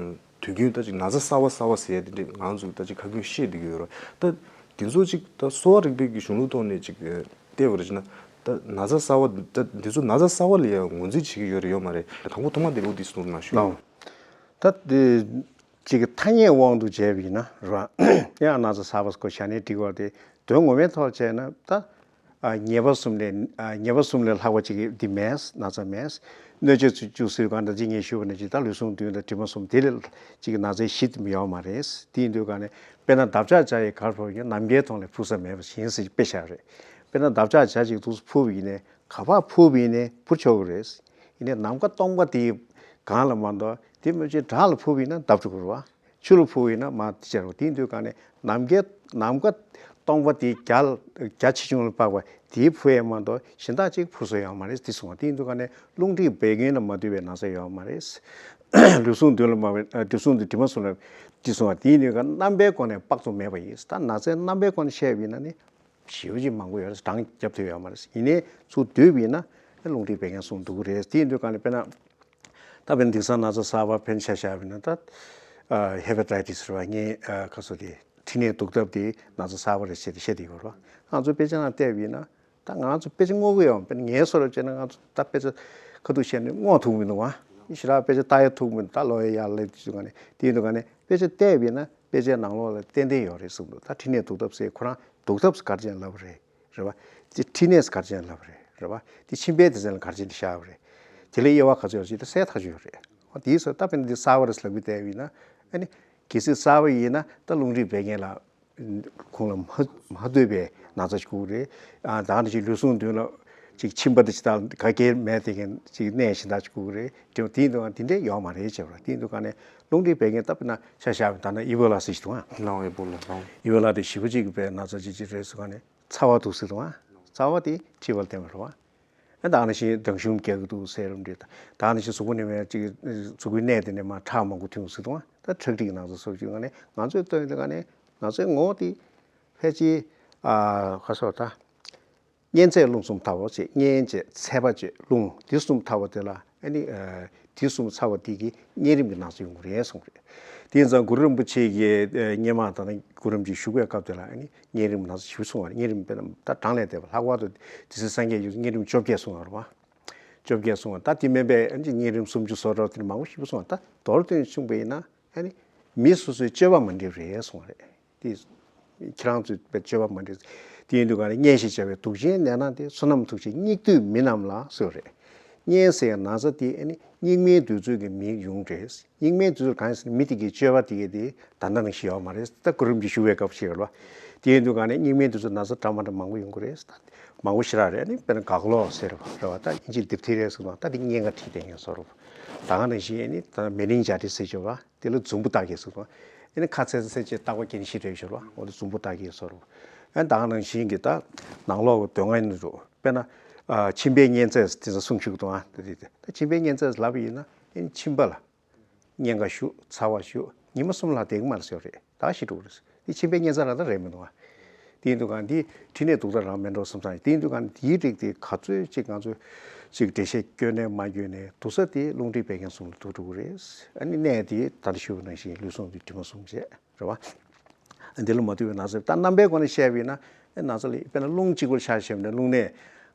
དུས་རྒྱུན་ད་ཅིག་ན་ཚ་གསར་བ་གསར་བ་ཟེར་ཡ་དེ་འདྲས་ང་ཚོ་ད་ཅིག་ཁ་སྐོང་བཤད་བསྡད་ཀྱི་ཡོད་རེད། ད་དེ་ཚོ་ཅིག་ད་གསོ་བ་རིག་པའི་གི་གཞུང་ལུགས་ཐོག་ནས་ཅིག་བལྟས་པ་རེད་ཅེ་ན། ད་ན་ཚ་གསར་བ་ད་འདི་ཚོ་ན་ཚ་གསར་བ་ལ་ཡང་ངོས་འཛིན་བྱེད་ཀྱི་ཡོད་རེད་ཡོད་མ་རེད། དང་པོ་ཐོག་མ་འདི་ལོ་འདི་གསུང་རོགས་གནང་ཞུ། ལགས། ད་འདི་ཅིག་གི་ཐ་སྙད་དབང་དུ་བྱས་པ་ཡིན་ན་རེད་བ། ཡང་ན་ཚ་གསར་བ་སྐོར་བྱས་ནས་འགྲིག་པ་དེ་དོན་ངོ་མའི་ཐོག་བྱས་ན་ད་ཨ་ཉེས་པ་གསུམ་ལས་ཨ་ཉེས་པ་གསུམ་ལས་ལྷག་པ་ཅིག་འདི་མེད། ན་ཚ་མེད། གནོད་བྱེད་ཚུ་བཅུ་ཟེར་གང་འདྲ་ཅིག་ངས་ཞུས་པ་ནང་བཞིན་ད་ལུས་ཟུངས་བདུན་དང་དྲི་མ་གསུམ་དེ་ལས་ཅིག་ན་ཚའི་གཞི་དེ་ཡོད་མ་རེད། དེ་ཡིན་དུས་ག་ནས་དཔེར་ན་འདབ་ཆགས་བྱ་ཡི་གར་ཕོག་ཡིན་ནམ་མཁའི་མཐོངས་ལས་འཕུར་ས་མེད་པ་ཞིག་ཡིན་ཟེར་དཔེ་བཞག་རེད། དཔེར་ན་འདབ་ཆགས་བྱ་ཅིག་ཏུ་འཕུར་བ་ཡིན་ནས་ག་པར་འཕུར་བ་ཡིན་ནས་འཕུར་ཆོག་གི་རེད། ཡིན་ནས་ནམ་མཁའ་སྟོང་པ་དེའི་སྒང་ལ་མ་གཏོགས་དེ་མི་ཚད་བྲག་ལ་འཕུར་བ་ཡིན་ན་བརྡབ་འགྲོ་གི་རེད་བ། ཆུ་ལ་འཕུར་བ་ཡིན་ན་མར་དེ་བྱ་རོགས། དེ་ཡིན་དུས་ག་ནས་ནམ་མཁའི་ནམ་མཁའ་སྟོང་པ་དེ་རྒྱ་རྒྱ་ཆེ་ཆུང་ལ་དཔག་པ་དེའི་འཕུར་ཡས་མ་གཏོགས་གཞན་དག་ཅིག་འཕུར་ས་ཡོད་མ་རེད་དེ་གསུངས་པ། དེ་ཡིན་དུས་ག་ནས་རླུང་མཁྲིས་བད་ཀན་ལ་མ་ལྟོས་པའི་ན་ཚ་ཡོད་མ་རེད། ལུས་ཟུངས་བདུན་ལ་མ་བའི་ལུས་ཟུངས་དེ་དྲི་མ་གསུམ་ལ་དེ་གསུངས་པ། དེ་ཡིན་དུས་ག་རྣམ་པའི་སྒོ་ནས་དཔག་ཏུ་མེད་པ་ཡིན། ད་ན་ཚའི་རྣམ་པའི་སྒོ་ནས་བཤད་པ་ཡིན་ན་ནི་ཞེ་པོ་ཅིག་མང་པོ་ཡོད་རེད། གྲངས་བརྒྱབ་ཐུབ་ཡོད་མ་རེད། ཡིན་ནའི་ཚུར་བསྡུས་པ་ཡིན་ན་རླུང་མཁྲིས་བད་ཀན་གསུམ་འདུ་གི་རེད། དེ་ཡིན་དུས་ག་ནས་དཔེར་ན། ད་དཔེར་ན་དེང་སང་ན་ཚ་གསར་པ་ཕན་ཆ་བཞག་པ་ཡིན་ན་ད་ཧེ་པ་ཊའི་ཊི་སི་རེད་བ། ངའི་ཁ་སོ་དེ་མཁྲིས་ནད་འདུག་སྟབས་དེ་ན་ཚ་གསར་པ་རེད་ཟེར་ཏེ་བཤད་དེ་ཡོད་རེད་བ། ང་ཚོ་དཔེ་ཆ་ནང་བལྟས་པ་ཡིན་ན་ད་ང་ཚོ་དཔེ་ཆ་བསྔོག་གི་ཡོད། དཔེར་ན་ངའི་བཟོ་འདྲ་བྱས་ན་ང་ཚོ་ད་དཔེ་ཆ་ཁ་ཐུག་བཤད་ནས་བསྔོག་ཐུབ་མི་འདུག་བ། ཞེ་དྲག་དཔེ་ཆ་ལྟ་ཡ་ཐུབ་མི་འདུག་ད་ལོ་ཡ་ཡར་སླེབས་དུས་ཙམ་པ་ནས་དེ་ཡིན་དུས་ག་ནས་དཔེ་ཆ་བལྟས་པ་ཡིན་ན་དཔེ་ཆའི་ནང་ལོགས་ལ་ཏན་ཏན་ཡོད་རེད་གསུངས་འདུག་ད་མཁྲིས་ནད་འདུག་སྟབས་ཟེར་ཁོ་རང་འདུག་སྟབས་ཟེར་ག་རེ་བྱས་ནས་ལབ་པ་རེད། རེད་བ། དེ་མཁྲིས་ནད་ག་རེ་བྱས་ལབ་པ་རེད། རེད་བ། དེ་མཆིན་པའི་སྡེ་ཚན་ལ་ག་རེ་བྱས་བཞག་པ་རེད། དེ་ལ་དབྱེ་བ་ག་ཚོད་ཡོད་ཅེས་ད་གསལ་ཐག་ཆོད་ཡོད་རེད། འོ་དེའི་སོ་ད་དཔེར་ན་འདི་གསར་པ་རེད་ལབ་གི་བསྡད་པ་ཡིན་ན་ཨ་ནི་གལ་སྲིད་གསར་པ་ཡིན་ན་ད་རླུང་མཁྲིས་བད་ཀན་ལ་ཁོང་ལ་མ་མ་ལྟོས་པའི་ན་ཚ་ཞིག་དགོས་ཀྱི་རེད། ཨ་ད་ནི་ཅིག་ལུས་ཟུངས་མདུན་ལ་ཅིག་མཆིན་པ་དེ་ཅི་ལྟར་ག་གེ་མེད་དེ་མཁན་ཅིག་ནད་གཞན་དག་ཅིག་དགོས་ཀྱི་རེད། དེ་དེ་ཡིན་དུས་དེ་འདྲས་ཡོད་མ་རེད་བྱས་པ་རེད། དེ་ཡིན་དུས་ག་ནས་རླུང་མཁྲིས་བད་ཀན་ད་དཔེར་ན་ཆ་བཞག་པ་ད་ན་ཨི་བོ་ལ་ཟེར་ཞིག་འདུག་ཨ། ལའོ་ཨི་བོ་ལ་ལའོ། ཨི་བོ་ལ་དེ་ཞེ་པོ་ཅིག་པའི་ན་ཚ་ཅིག་ཅིག་རེད་ཟེར་ག་ནས། ཚ་བ་འདུག་ཟེར་དང་། ཚ་བ་དེ་མཁྲིས་པ་ལ་བརྟེན་པ་རེད་བ། ཨ་ད་ནང་བཞིན་མདངས་ཞུམ་རྒྱག་གི་འདུག་ཟེར་རམ་འདྲི། ད་ནང་བཞིན་གཟུགས་པོ་ནས་མེད་ཅིག་གཟུགས་པོའི་གནས་དེ་ནས་མར་ཁྲག་མང་པོ་ཐོན་ཟེར་དང་། ད་ཁྲག་མཁྲིས་ན་ཚ་སོགས་ཀྱི་ངང་ནས་ང་ཚོའི་སྟོན་དེ་ག་ནས་ང་ཚོའི་ངོ་བོ་དེ་ཕལ་ཆེར་ཨ་ག་སོགས་ད། གཉན་ཚད་རླུང་གསུམ་ཐལ་བ་བྱས། གཉན་བྱས་ཚད་པ་བྱས་རླུང་དེ་གསུམ་ཐལ་བ་དེ་ལ། ཨ་ནི་ཨ་དེ་གསུམ་ཚ་བ་དེ་གིས་གཉན་རིམས་ཀྱི་ན་ཚ་ཡོང་གི་རེད་གསུངས་རེད། དེ་ཡིན་ཙང་གུ་རུ་རིན་པོ་ཆེ་གིས་ཨ་སྔོན་མ་ད་ནི་གུ་རུ་རིན་པོ་ཆེ་བཞུགས་པའི་སྐབས་དེ་ལ་ཨ་ནི་གཉན་རིམས་ན་ཚ་ཞེ་པོ་གསུངས་པ་རེད། གཉན་རིམས་དཔེར་ན་ད་གྲངས་ལས་འདས་པ་ལྷག་པར་དུ་དེ་ཚེ་སངས་རྒྱས་ཀྱིས་གཉན་རིམས་བཅོ་བརྒྱད་གསུངས་པ་རེད་བ། བཅོ་བརྒྱད་གསུངས་པ་ད་དེ་མིན་པའི་ཨ་ནི་གཉན་རིམས་སུམ་ཅུ་སོ་གྲངས་དེ་ནི་མང་པོ་ཞེ་པོ་གསུངས་པ། ད་མདོར་བསྡུས་ནས་གསུངས་པ་ཡིན་ན་ཨ་ནི་མི་སོ་སོའི་སྤྱོད་པ་མ་འགྲིག་རེད་གསུངས་པ་རེད། དེ་ཁྱེད་རང་ཚོའི་སྤྱོད་པ་མ་འགྲིག་དེ་ཡིན་དུས་ག་ནས་གཉན་ཞེས་བྱ་བའི་དུག་ཅན་ནད་ན་སྟེ། བསོད་ནམས་མཐུ་ཆེན་སྙིགས་དུས་མི་རྣམས་ལ་ཟེར་བ་རེད། གཉན་ཟེར་ཡང་ན་ཚ་དེ་ཨ་ནི་སྙིགས་མའི་དུས་ཚོད་ཀྱི་མིང་ཡོང་རེད། སྙིགས་མའི་དུས་ཚོད་གང་ཡིན་ཟེར་ན་མི་དེ་གའི་སྤྱོད་པ་དེ་གའི་དེ་ད་ལྟ་ནང་བཞིན་ཡོད་མ་རེད། ད་གུ་རུ་རིན་པོ་ཆེ་བཞུགས་པའི་སྐབས་ཤིག་རེད་བ། དེ་ཡིན་དུས་ག་ནས་སྙིགས་མའི་དུས་ཚོད་ན་ཚ་འདྲ་མ་འདྲ་མང་པོ་ཡོང་གི་རེད། མང་པོ་ཞེ་དྲག་རེད། ཨ་ནི་དཔེར་ན་གག་ལོག་ཟེར་བ་རེད་བ། ད་དབྱིན་ཇིར་ཌིབ་ཐི་རི་ཡ་ཟེར་བ། ད་དེ་གཉན་ཁ་འཁྲིས་དེ་ཡིན་བཟོ་རེད། ད་ག་ནང་བཞིན་ཨ་ནི་ད་མེ་ནིན་ཇ་ཊི་སི་ཟེར་གྱི་ཡོད་བ། དེ་ལ་འཛུམ་བུ་རྟགས་ཀྱི་ཟེར་དང་། ཨ་ནི་ཁ་ཚེ་ཚེ་ཅེས་རྟག་པ་རྒྱན་ཞིག་རེད་ཤོར་བ། འོ་དེ་འཛུམ་བུ་རྟགས་ཀྱི་ཟེར་རོ། ཨ་ནི་ད་ག་ནང་བཞིན་གྱི་ད་ནང་ལོགས་ཀྱི་སྡོད་ཁང་ནང་དུ་དཔེར་ན་ཨ་མཆིན་པའི་གཉན་ཚད་དེ་ཚོ་གསུང་ཞུགས་དང་། ཨ་དེ་དེ་ད་མཆིན་པའི་གཉན་ཚད་ལབ་པ་ཡིན་ན་ཨ་ནི་མཆིན་པ་ལ་གཉན་ཁ་ཞུགས། ཚ་བ་ཞུགས། ཉི་མ་གསུམ་ལྷག་བསྡད་ཀྱི་མ་རེད་ཟེར་བ་རེད། ད་ཞི་འགྲོ་གི་རེད། དེ་མཆིན་པའི་གཉན་ཚད་རང་ད་རེད་མི་འདུག་ཨ། དེ་ཡིན་དུས་ག་འདི་མཁྲིས་ནད་དུག་ད་རང་མེད་འགྲོ་བསམ་ས་ཡིན། དེ་ཡིན་དུས་ག་འདིའི་རིགས་དེ་ག་ཚོད་ཅིག་ང་ཚོས་ཅིག་འགྲེལ་བཤད་སྐྱོན་ནས་མ་སྐྱོན་ནས་དུག་ས་དེ་རླུང་མཁྲིས་བད་ཀན་གསུམ་ལ་དུག་འགྲོ་གི་རེད། ཨ་ནི་གནས་དེ་ད་ལྟ་ཞུས་པ་ནང་བཞིན་ལུས་ཟུངས་དེ་དྲི་མ་གསུམ་བྱས་རེད་བ། ཨ་འདི་ལ་མ་ཐུག་པའི་ན་ཚ། ད་རྣམ་པའི་སྒོ་ནས་བཤད་པ་ཡིན་ན་ཨ་ན་ཚ་ལ་དཔེར་ན་རླུང་གཅིག་པུར་ཆ་བཞག་ན་རླུང་ནད་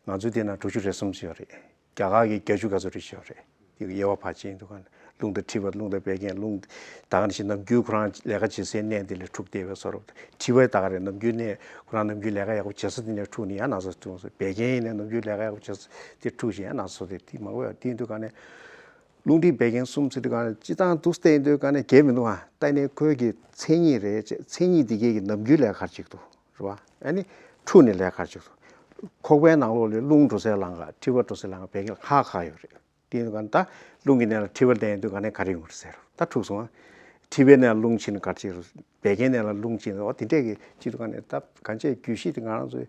ང་ཚོའི་དེ་ན་དྲུག་ཅུ་རེ་གསུམ་ཅིག་ཡོད་རེད། རྒྱ་གར་གྱི་བརྒྱད་ཅུ་ག་ཚོད་རེ་ཤོར་རེད། དེ་གི་དབྱེ་བ་ཕར་ཕྱིན་འདུག་ག་རླུང་དང་མཁྲིས་པ། རླུང་དང་བད་ཀན། རླུང་ད་ག་ནང་བཞིན་ནམ་རྒྱུན་ཁོ་རང་ལས་ཀ་བྱེད་སའི་གནས་འདི་ལས་འཁྲུགས་བསྡད་པའི་བཟོ་འདྲ། མཁྲིས་པ་ད་ག་རེད། ནམ་རྒྱུན་གནས་ཁོ་རང་ནམ་རྒྱུན་ལས་ཀ་ཡག་པོ་བྱེད་ས་དེ་ནས་འཁྲུགས་ནས་ཡང་ན་ཚ་འཁྲུགས་སོང་། བད་ཀན་ཡིན་ནའི་ནམ་རྒྱུན་ལས་ཀ་ཡག་པོ་བྱེད་ས་དེ་འཁྲུགས་བཞིན་ཡང་ན་ཚ་དེ་དེ་མང་པོ་ཡོད། དེ་ཡིན་དུས་ག་ནས་རླུང་མཁྲིས་བད་ཀན་གསུམ་ཟེར་དུས་ག་ནས་སྤྱིར་བཏང་འདུག་སྟེ་ཡིན་དུས་ག་ནས་གལ་མི་འདུག་ཨ། ད་ནི་ཁོའི་གི་མཚན་ཉིད་རེད་ཅེས། མཚན་ཉིད་འདི་གའི་གི་ནམ་རྒྱུན་ལས་ཀ་ག་རེ་བྱེད་ཀྱི་འདུག་རེད་བ། ཨ་ནི་འཁྲུགས་ནས་ལས་ཀ་ག་རེ་བྱེད་ཀྱི་འདུག་ཁོག་པའི་ནང་ལོགས་ལ་རླུང་འགྲོ་སའི་ལམ་ཁ། མཁྲིས་པ་འགྲོ་སའི་ལམ་ཁ་བད་ཀན་ལ་ཁག་ཁག་ཡོད་རེད། དེ་ཡིན་དུས་ག་ནས་ད་རླུང་གི་གནས་ལ་མཁྲིས་པ་བསྡད་ཡོང་དུས་ག་ནས་ག་རེ་ཡོང་གི་རེད་ཟེར། ད་འཁྲུགས་སོང་ཨ། མཁྲིས་པའི་གནས་ལ་རླུང་ཕྱིན་ན་ག་རེ་བྱེད་ཀྱི་རེད། བད་ཀན་གནས་ལ་རླུང་ཕྱིན་ན། འོ་དེ་འདྲས་ཀྱི་བྱེད་དུས་ག་ནས་ད་གང་ཅི་རྒྱུད་བཞི་དེ་ང་རང་ཚོའི་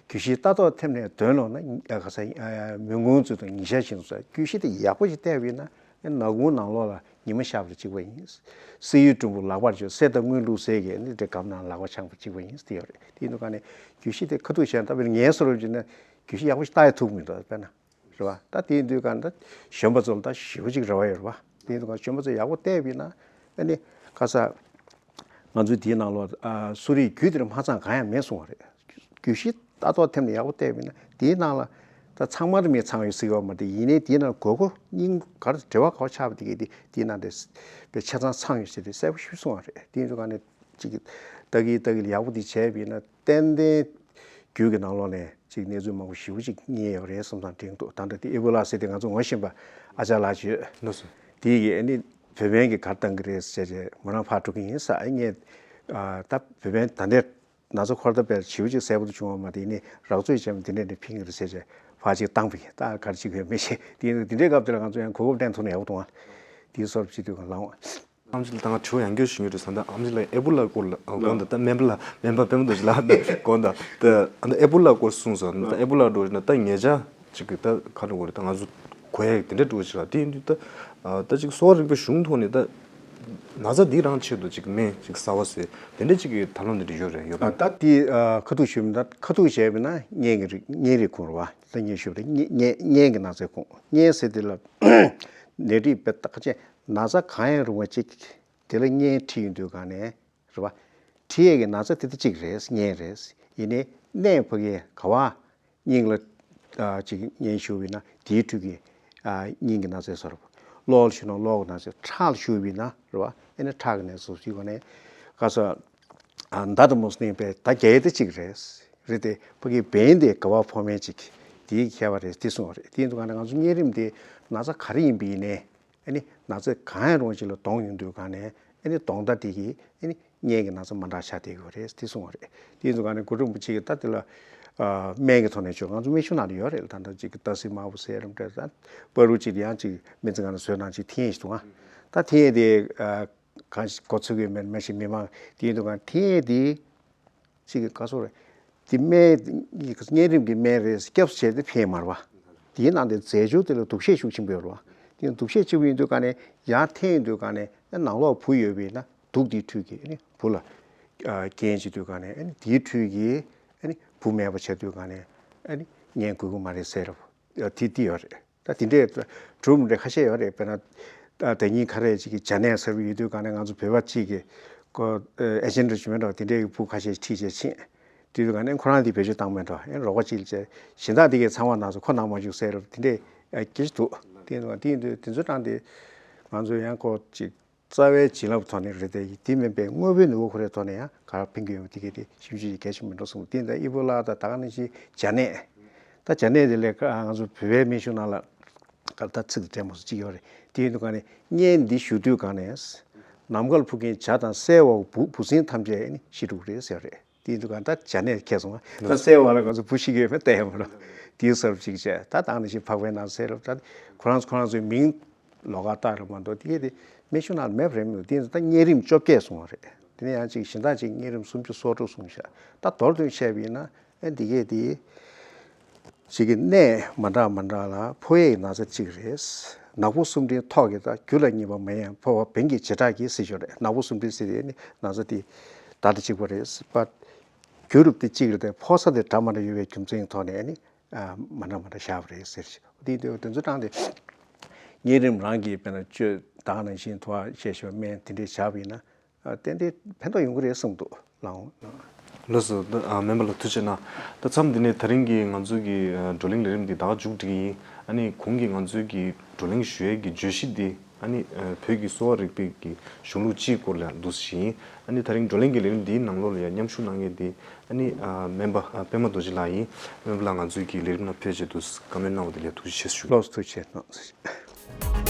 གྱོད་གཞི་ལྟ་རྟོག་ཐེབས་ནས་འདོན་ལོག་ན། ཨ་ག་ས་ཨ་མི་མགོ་གཙོས་དང་ཉིན་ཞག་བཞིན་དུ་ས་གྱོད་གཞི་དེ་ཡག་པོ་ཞིག་བལྟས་པ་ཡིན་ན། ནག་ཁུང་ནང་ལོགས་ལ་ཉི་མ་ཤར་བ་ལ་གཅིག་པ་ཡིན། བསེ་ཡུལ་གྲུམ་བུ་ལག་པར་འཇོག། གསེར་དང་དངུལ་བླུགས་སའི་གི་ནི་དེ་སྒམ་ནང་ལག་པ་འཆང་བ་གཅིག་པ་ཡིན་ཟེར་ཡོད་རེད། དེ་ཡིན་དུས་ག་ནས་གྱོད་གཞི་དེ་ཁ་ཐུག་བཤད་ན། ད་དཔེར་ངའི་བཟོ་འདྲ་བྱས་ན་གྱོད་གཞི་ཡག་པོ་ཞིག་ལྟ་ཡ་ཐུབ་མི་འདུག་དཔེར་ན། རེད་བ། ད་དེ་ཡིན་དུས་ག་ནས་ད་གཞོན་པ་ཚོ་ལ་ད་ཞེ་པོ་ཅིག་རེ་བ་ཡོད་རེད་བ། དེ་ཡིན་དུས་ག་གཞོན་པ་ཚོ་ཡག་པོ་བལྟས་པ་ཡིན་ན། ཨ་ནི་ག་ས་ང་ཚོའི་དེའི་ནང་ལོགས་ཨ་གསོ་རིག་རྒྱུད་དེར་མ་ཚང་གང་ཡང་མེད་གསུང་བ་རེད། གྱོད་གཞི་ལྟ་རྟོག་ཐེབས་ནས་ཡག་པོ་བལྟས་པ་ཡིན་ན། དེའི་ནང་ལ་ད་ཚང་མ་རེད་མི་ཚང་ཡོད་ཟེར་གྱི་ཡོད་མ་རེད། ཡིན་ནའི་དེའི་ནང་དགོས་མཁོ་སྙིང་ག་རེ་འབྲེལ་བ་ག་པར་ཆགས་པ་དེ་གས་དེ་དེའི་ནང་དེ་དཔེ་ཆ་ཚང་ཚང་ཡོད་ཟེར་དེ་གསལ་པོ་ཞིག་གསུང་བ་རེད། དེ་ཡིན་དུས་ག་ནས་ཅིག་ལྟ་གི་ལྟ་གི་ལ་ཡག་པོ་དེ་བྱས་པ་ཡིན་ན། ཏན་ཏན་རྒྱུད་ཀྱི་ནང་ལོགས་ནས་ཅིག་གནས་ཚུལ་མང་པོ་ཞེ་པོ་ཅིག་རྙེད་ཡོད་རེད་བསམ་བསམ་དྲན་འདུག་ད་ལྟ་དེ་ཨེ་བོ་ལ་ཟེར་དེ་ང་ཚོ་ངོ་ཤེས་པ་ཨ་ཅག་ལགས་ཅིག་ཡོད། ལགས་སོ། དེ་ཡིས་ཨ་ནི་བོད་པན་གྱིས་ག་རེ་བཏང་གི་རེད་ཟེར་བྱས་མོ་རང་ཕར་འགྲོ་གི་ཡིན་ཟེར། ཨ་ངས་ཨ་ད་བོད་པན་ད་ལྟའི་ན་ཚ་འཁོར་ད་དཔེ་ཞེ་པོ་ཅིག་གསལ་པོ་དུ་བྱུང་བ་མ་རེད། ཡིན་ནའི་རགས་ཚོད་ཅན་དེ་འདྲས་ནས་ཕིང་གི་རེད་ཟེར་བྱས་ཕར་ཅིག་བཏང་པ་ཡིན། ད་ག་རེ་བྱེད་དགོས་མི་ཤེས། དེ་ཡིན་དུས་དེ་འདྲའི་སྐབས་དེ་ལ་ང་ཚོ་ཡང་གོ་སྐབས་ལེན་ཐུབ་ན་ཡག་པོ་འདུག་ཨ། དེའི་བཟོ་འདྲ་བྱེད་དུས་ག་ལའང་། ཨམ་ཆི་ལགས་ད་ང་དྲི་བ་ཡང་བསྐྱར་ཞུ་རྒྱུ་རེད་ཟེར། ད་ཨམ་ཆི་ལགས་ཨེ་བོ་ལ་སྐོར་ལ་ཨ་དགོངས་དག་ད་སྨན་པ་ལགས་སྨན་པ་པད་མ་རྡོ་རྗེ་ལགས་དགོངས་དག་ད་ཨ་ད་ཨེ་བོ་ལ་སྐོར་གསུངས་སོང་། ད་ཨེ་བོ་ལ་འགྲོ་ན་ད་ཉེ་ཆར་ཅིག་གི་ད་ག་རེ་དགོས་རེད། ད་ང་ཚོ་གོ་ཡ་དེ་འདྲ་འགྲོ་ཞིག་ལ། དེ་ཡིན་དུས་ད་ཨ་ད་ཅིག་གསོ་བ་རིག་པའི་གཞུང་ཐོག་ནས་ད་ན་ཚ་འདི་རང་ཆེད་དུ་ཅིག་སྨན་ཅིག་གསར་བ་བཟོས་དེ་འདྲ་ཅིག་གི་ཐབས་ལམ་དེ་འདྲ་ཡོད་རེད། ཡོད་ཨ་པས། ད་དེ་ཨ་ཁ་ཐུག་ཞུས་མིན། ད་ཁ་ཐུག་བྱས་པ་ན་གཉན་གྱི་རིགས་གཉན་རིགས་ཁོངས་རེད་བ། ད་གཉན་ཞུས་པ་ད་གཉན་གཉན་གཉན་གྱི་ན་ཚའི་ཁོངས། གཉན་ཟེར་དེ་ལ་ནད་རིགས་དཔེ་ད་ག་ཅན་ན་ཚ་གང་ཡང་རུང་བ་ཅིག་དེ་ལ་གཉན་ཁྲིད་ཡོང་དུས་ག་ནས་རེད་བ། ཁྲིད་ཡས་ཀྱི་ན་ཚ་དེ་ད་གཅིག་རེད། གཉན་རེད། ཡིན་ནའི་གནས་ཕ་གི་ག་བ་སྙིང་ལ་ཨ་ཅིག་གཉན་ཞུགས་པ་ཡིན་ན་དེའི་འཕྲོས་ཀྱི་ཨ་སྙིང་གི་ན་ཚ་ཟེར་བ། གློ་ལ་ཞུགས་ན་གློ་གི་ན་ཚ། ཁྲག་ལ་ཞུགས་པ་ཡིན་ན་རེད་བ། ཨེ་ནི་ཁྲག་གི་ན་ཚ་ཟེར་གྱི་ག་ནས་ག་ས་ཨ་མདའ་དང་མོ་སྣེ་པའི་ད་རྒྱ་ཡི་ད་གཅིག་རེད། རེད་དེ་ཕ་གི་བན་དེ་ག་བ་ཕོ་མེད་ཅིག་དེའི་ཁྱད་པར་རེད། དེ་གསུངས་པ་རེད། དེ་ཡིན་དུས་ག་ནས་ང་ཚོ་གཉན་རིམས་དེ་ན་ཚ་ག་རེ་ཡིན་པ་ཡིན་ནའི། ཨ་ནི་ན་ཚ་གང་ཡང་རུང་ཅིག་ལ་གདོང་ཡོང་དུས་ག་ནས་ཨ་ནི་གདོང་མདའ་དེ་གིས་ཨ་ནི་གཉན་གྱི་ན་ཚ་མ་འདྲ་ཆགས་བསྡད་ཀྱི་ཡོད་རེད། དེ་གསུངས་པ་རེད། དེ་ཡིན་དུས་ག་ནས་གུ་རུ་རིན་པོ་ཆེ་གིས་ད་དེ་ལ་ཨ་སྨན་གྱི་ཐོག་ནས་བྱུང་། ང་ཚོ་སྨན་གཞུང་ནང་ལ་ཡོད་རེད། ད་ལྟ་ཅིག་ཏ་སི་དམར་པོ་ཟེར་རམ་འདྲ། ད་བ་རུ་ཅིག་ཡང་ཅིག་སྨན་རྩིས་ཁང་ནས་བཟོས་གནང་ཅིག་འཐེན་ཡས་ཞིག་འདུག་ཨ། ད་འཐེན་ཡས་དེ་ཨ་གང་ཞིག་གོ་ཚོད་ཀྱི་མེད་མེད་ཞིག་མི་མང་། དེ་ཡིན་དུས་ག་འཐེན་ཡས་དེ་ཅིག་ག་སོ་རེད། དེ་སྨན་གཉན་རིམས་ཀྱི་སྨན་རེད། སྐྱབས་སུ་བྱས་ཏེ་འཐེན་མ་རེད་བ། དེའི་ནང་དེ་རྫས་སྦྱོར་དེ་ལ་དུག་ཤེད་ཤུགས་ཆེན་པོ་ཡོད་རེད་བ། དེ་ཡང་དུག་ཤེད་ཆེན་པོ་ཡིན་དུས་ག་ནས་ཡར་འཐེན་ཡོང་དུས་ག་ནས་ནང་ལོགས་བུ་ཡོད་པ་ཡིན་ན་དུག་དེའི་འཕྲོས་ཀྱིས་ཨ་ནི་བུ་ལ་ཨ་རྐྱེན་བྱེད་དུས་ག་ནས་ཨ་ནི་དེའི་འཕྲོས་ཀྱིས་ཨ་ནི་བུ་མེད་པ་བྱས་དུས་ག་ནས་ཨ་ནི་གཉན་འགོས་ཀྱི་མ་རེད་ཟེར་རེད་བ། དེ་དེ་ཡོད་རེད། ད་དེ་འདྲས་གྲུབ་མི་འདྲ་ཁ་ཤས་ཡོད་རེད། དཔེར་ན་ད་ཉིན་ཁ་རས་ཅིག་གི་བྱ་ནད་ཟེར་བ་ཡོད་དུས་ག་ནས་ང་ཚོ་བོད་པ་གཅིག་གིས་ཁོ་ཨེ་ཤེན་འདྲ་ཞུ་མེད་འགྲོ། དེ་འདྲས་ཀྱི་བུ་ཁ་ཤས་ཁྲིད་བྱས་ཕྱིན། དེ་དུས་ག་ནས་ཁོ་རང་དེ་བེད་སྤྱོད་བཏང་མེད་འགྲོ། ཨེ་རོགས་པ་གཅིག་ལ་བྱས་གཞན་དག་དེ་གས་ཚང་བ་ན་ཚོ་ཁོ་ནང་མ་བཅུག་ཟེར་རབས་དེ་འདྲས་ཨེ་སྐད་ཆ་འདུག་དེ་ཡིན་དུས་དེ་ཡིན་དུས་དེ་ཚོ་དྲངས་ཏེ་ང་ཚོ་ཡང་ཁོ་ཅིག་རྩ་བའི་བྱིན་རླབས་ཐོག་ནས་རེད་དེ། དེ་མིན་པའི་དངོས་པོའི་ནུས་པ་ཁོ་རའི་ཐོག་ནས་ཡང་ག་རེ་ཕན་གྱི་ཡོད་པ་དེ་གས་དེ་ཞིབ་འཇུག་གི་གལ་ཆེན་མིན་འགྲོ་གསུངས། དེ་ཡིན་དུས་ཨི་བོ་ལ་དང་ད་ག་ནང་བཞིན་བྱ་ནད། ད་བྱ་ནད་དེ་ལས་ང་ཚོ་བོད་པའི་སྨན་གཞུང་ནང་ལ་ག་རེ་ད་ཚིག་དེ་དྲན་མ་སོང་ཅིག་ཡོད་རེད། དེ་ཡིན་དུས་ག་ནས་གཉན་འདི་ཞུ་དུས་ག་ནས་ནམ་མཁའ་ལ་འཕུར་མཁན་བྱ་དང་སའི་འོག་བུ་བུ་སྲིན་ཐམས་ཅད་ནི་ཤི་འགྲོ་གི་རེད་ཟེར་རེད། དེ་ཡིན་དུས་ག་ནས་ད་བྱ་ནད་ཁེལ་སོང་ང་། ད་སའི་འོག་ལ་ང་ཚོ་བུ་ཤི་གི་ཡོད་པས་བལྟས་ཡོད་མ་རེད། དེའི་སོར་ཅིག་བྱས་ད་དང་ནི་ཞིག་འཕགས་པའི་ནང་ཟེར་རེད། ད་ཁོ་རང་ཁོ་རང་ཚོའི་མིང་ལོགས་ཀ་བཏགས་རེད་མ་གཏོགས་དེ་གས་དེ་སྨན་གཞུང་ནང་ལ་མེད་པ་རེད་མི་འདུག་དེ་ཡིན་དུས་ད་གཉན་རིམས་བཅོ་བརྒྱད་གསུངས་པ་རེད། དེ་ནས་ཡང་ཅིག་གཞན་དག་ཅིག་གཉན་རིམས་སུམ་ཅུ་སོ་དྲུག་གསུངས་ཤག་ད་མདོར་བསྡུས་བཤད་པ་ཡིན་ན་ཨེ་འདི་གས་དེ་ཅིག་གི་གནས་མ་འདྲ་མ་འདྲ་ལ་ཕོག་ཡས་ཀྱི་ན་ཚ་གཅིག་རེད། ནག་པོ་སུམ་སྒྲིལ་ཐོག་གི་ད་རྒྱུ་ལ་གཉིས་པ་མ་ཡིན་ཕོག་པ་བན་གྱི་བྱེ་བྲག་གིས་ཟེར་ཞོར་རེད། ནག་པོ་སུམ་སྒྲིལ་ཟེར་དེ་ནི་ན་ཚ་དེ་ད་དེ་གཅིག་པ་རེད་པ། རྒྱུ་རུབ་དེ་གཅིག་རེད་དེ་ཕོག་ས་དེ་འདྲ་མ་འདྲ་ཡོད་པའི་རྒྱུ་མཚན་གྱི་ཐོག་ནས་ནི་མ་འདྲ་མ་འདྲ་བཞག་པ་རེད་ཟེར། དེ་དེ་དེ་ཚོ་དྲངས་ཏེ་གཉན་རིམས་རང་གིས་དཔེར་ན་བཅོས་ད་ག་ནང་བཞིན་དུ་བ་བཤད་ཞོར་སྨན་དེ་འདྲས་བཞག་པ་ཡིན་ན། ཨ་ཏན་ཏན་ཕན་ཐོགས་ཡོང་གི་རེད་བསམ་འདུག་ལགས། ལགས་སོ། ད་ཨ་སྨན་པ་ལགས་ཐུགས་རྗེ་གནང་། ད་མཚམས་འདི་ནས་ད་རིང་གི་ང་ཚོའི་གི་ཨ་བགྲོ་གླེང་ལས་རིམ་འདི་ད་ག་མཇུག་སྒྲིལ་གྱི་ཡིན། ཨ་ནི་གོང་གི་ང་ཚོའི་གི་བགྲོ་གླེང་ཞུ་ཡས་ཀྱི་བརྗོད་གཞི་འདི་ཨ་ནི་ཨ་བོད་ཀྱི་གསོ་བ་རིག་པའི་གི་གཞུང་ལུགས་སྤྱིའི་སྐོར་ལ་འདུག་སེ་ཡིན། ཨ་ནི་ད་རིང་བགྲོ་གླེང་གི་ལས་རིམ་འདིའི་ནང་ལོགས་ལ་ཡང་མཉམ་ཞུགས་གནང་མཁན་འདི་ཨ་ནི་ཨ་སྨན་པ་ཨ་པད་མ་རྡོ་རྗེ་ལགས་ཡིན། སྨན་པ་ལགས་ང་ཚོའི་གི་ལས་རིམ་ནང་ཕེབས་བྱས་འདུག་བཀའ་མོལ་གནང་བ་དེ་ལ་ཐུགས་རྗེ་ཆེ་ཞུ། ལགས་སོ། ཐུགས་རྗེ་ཆེ་གནང་།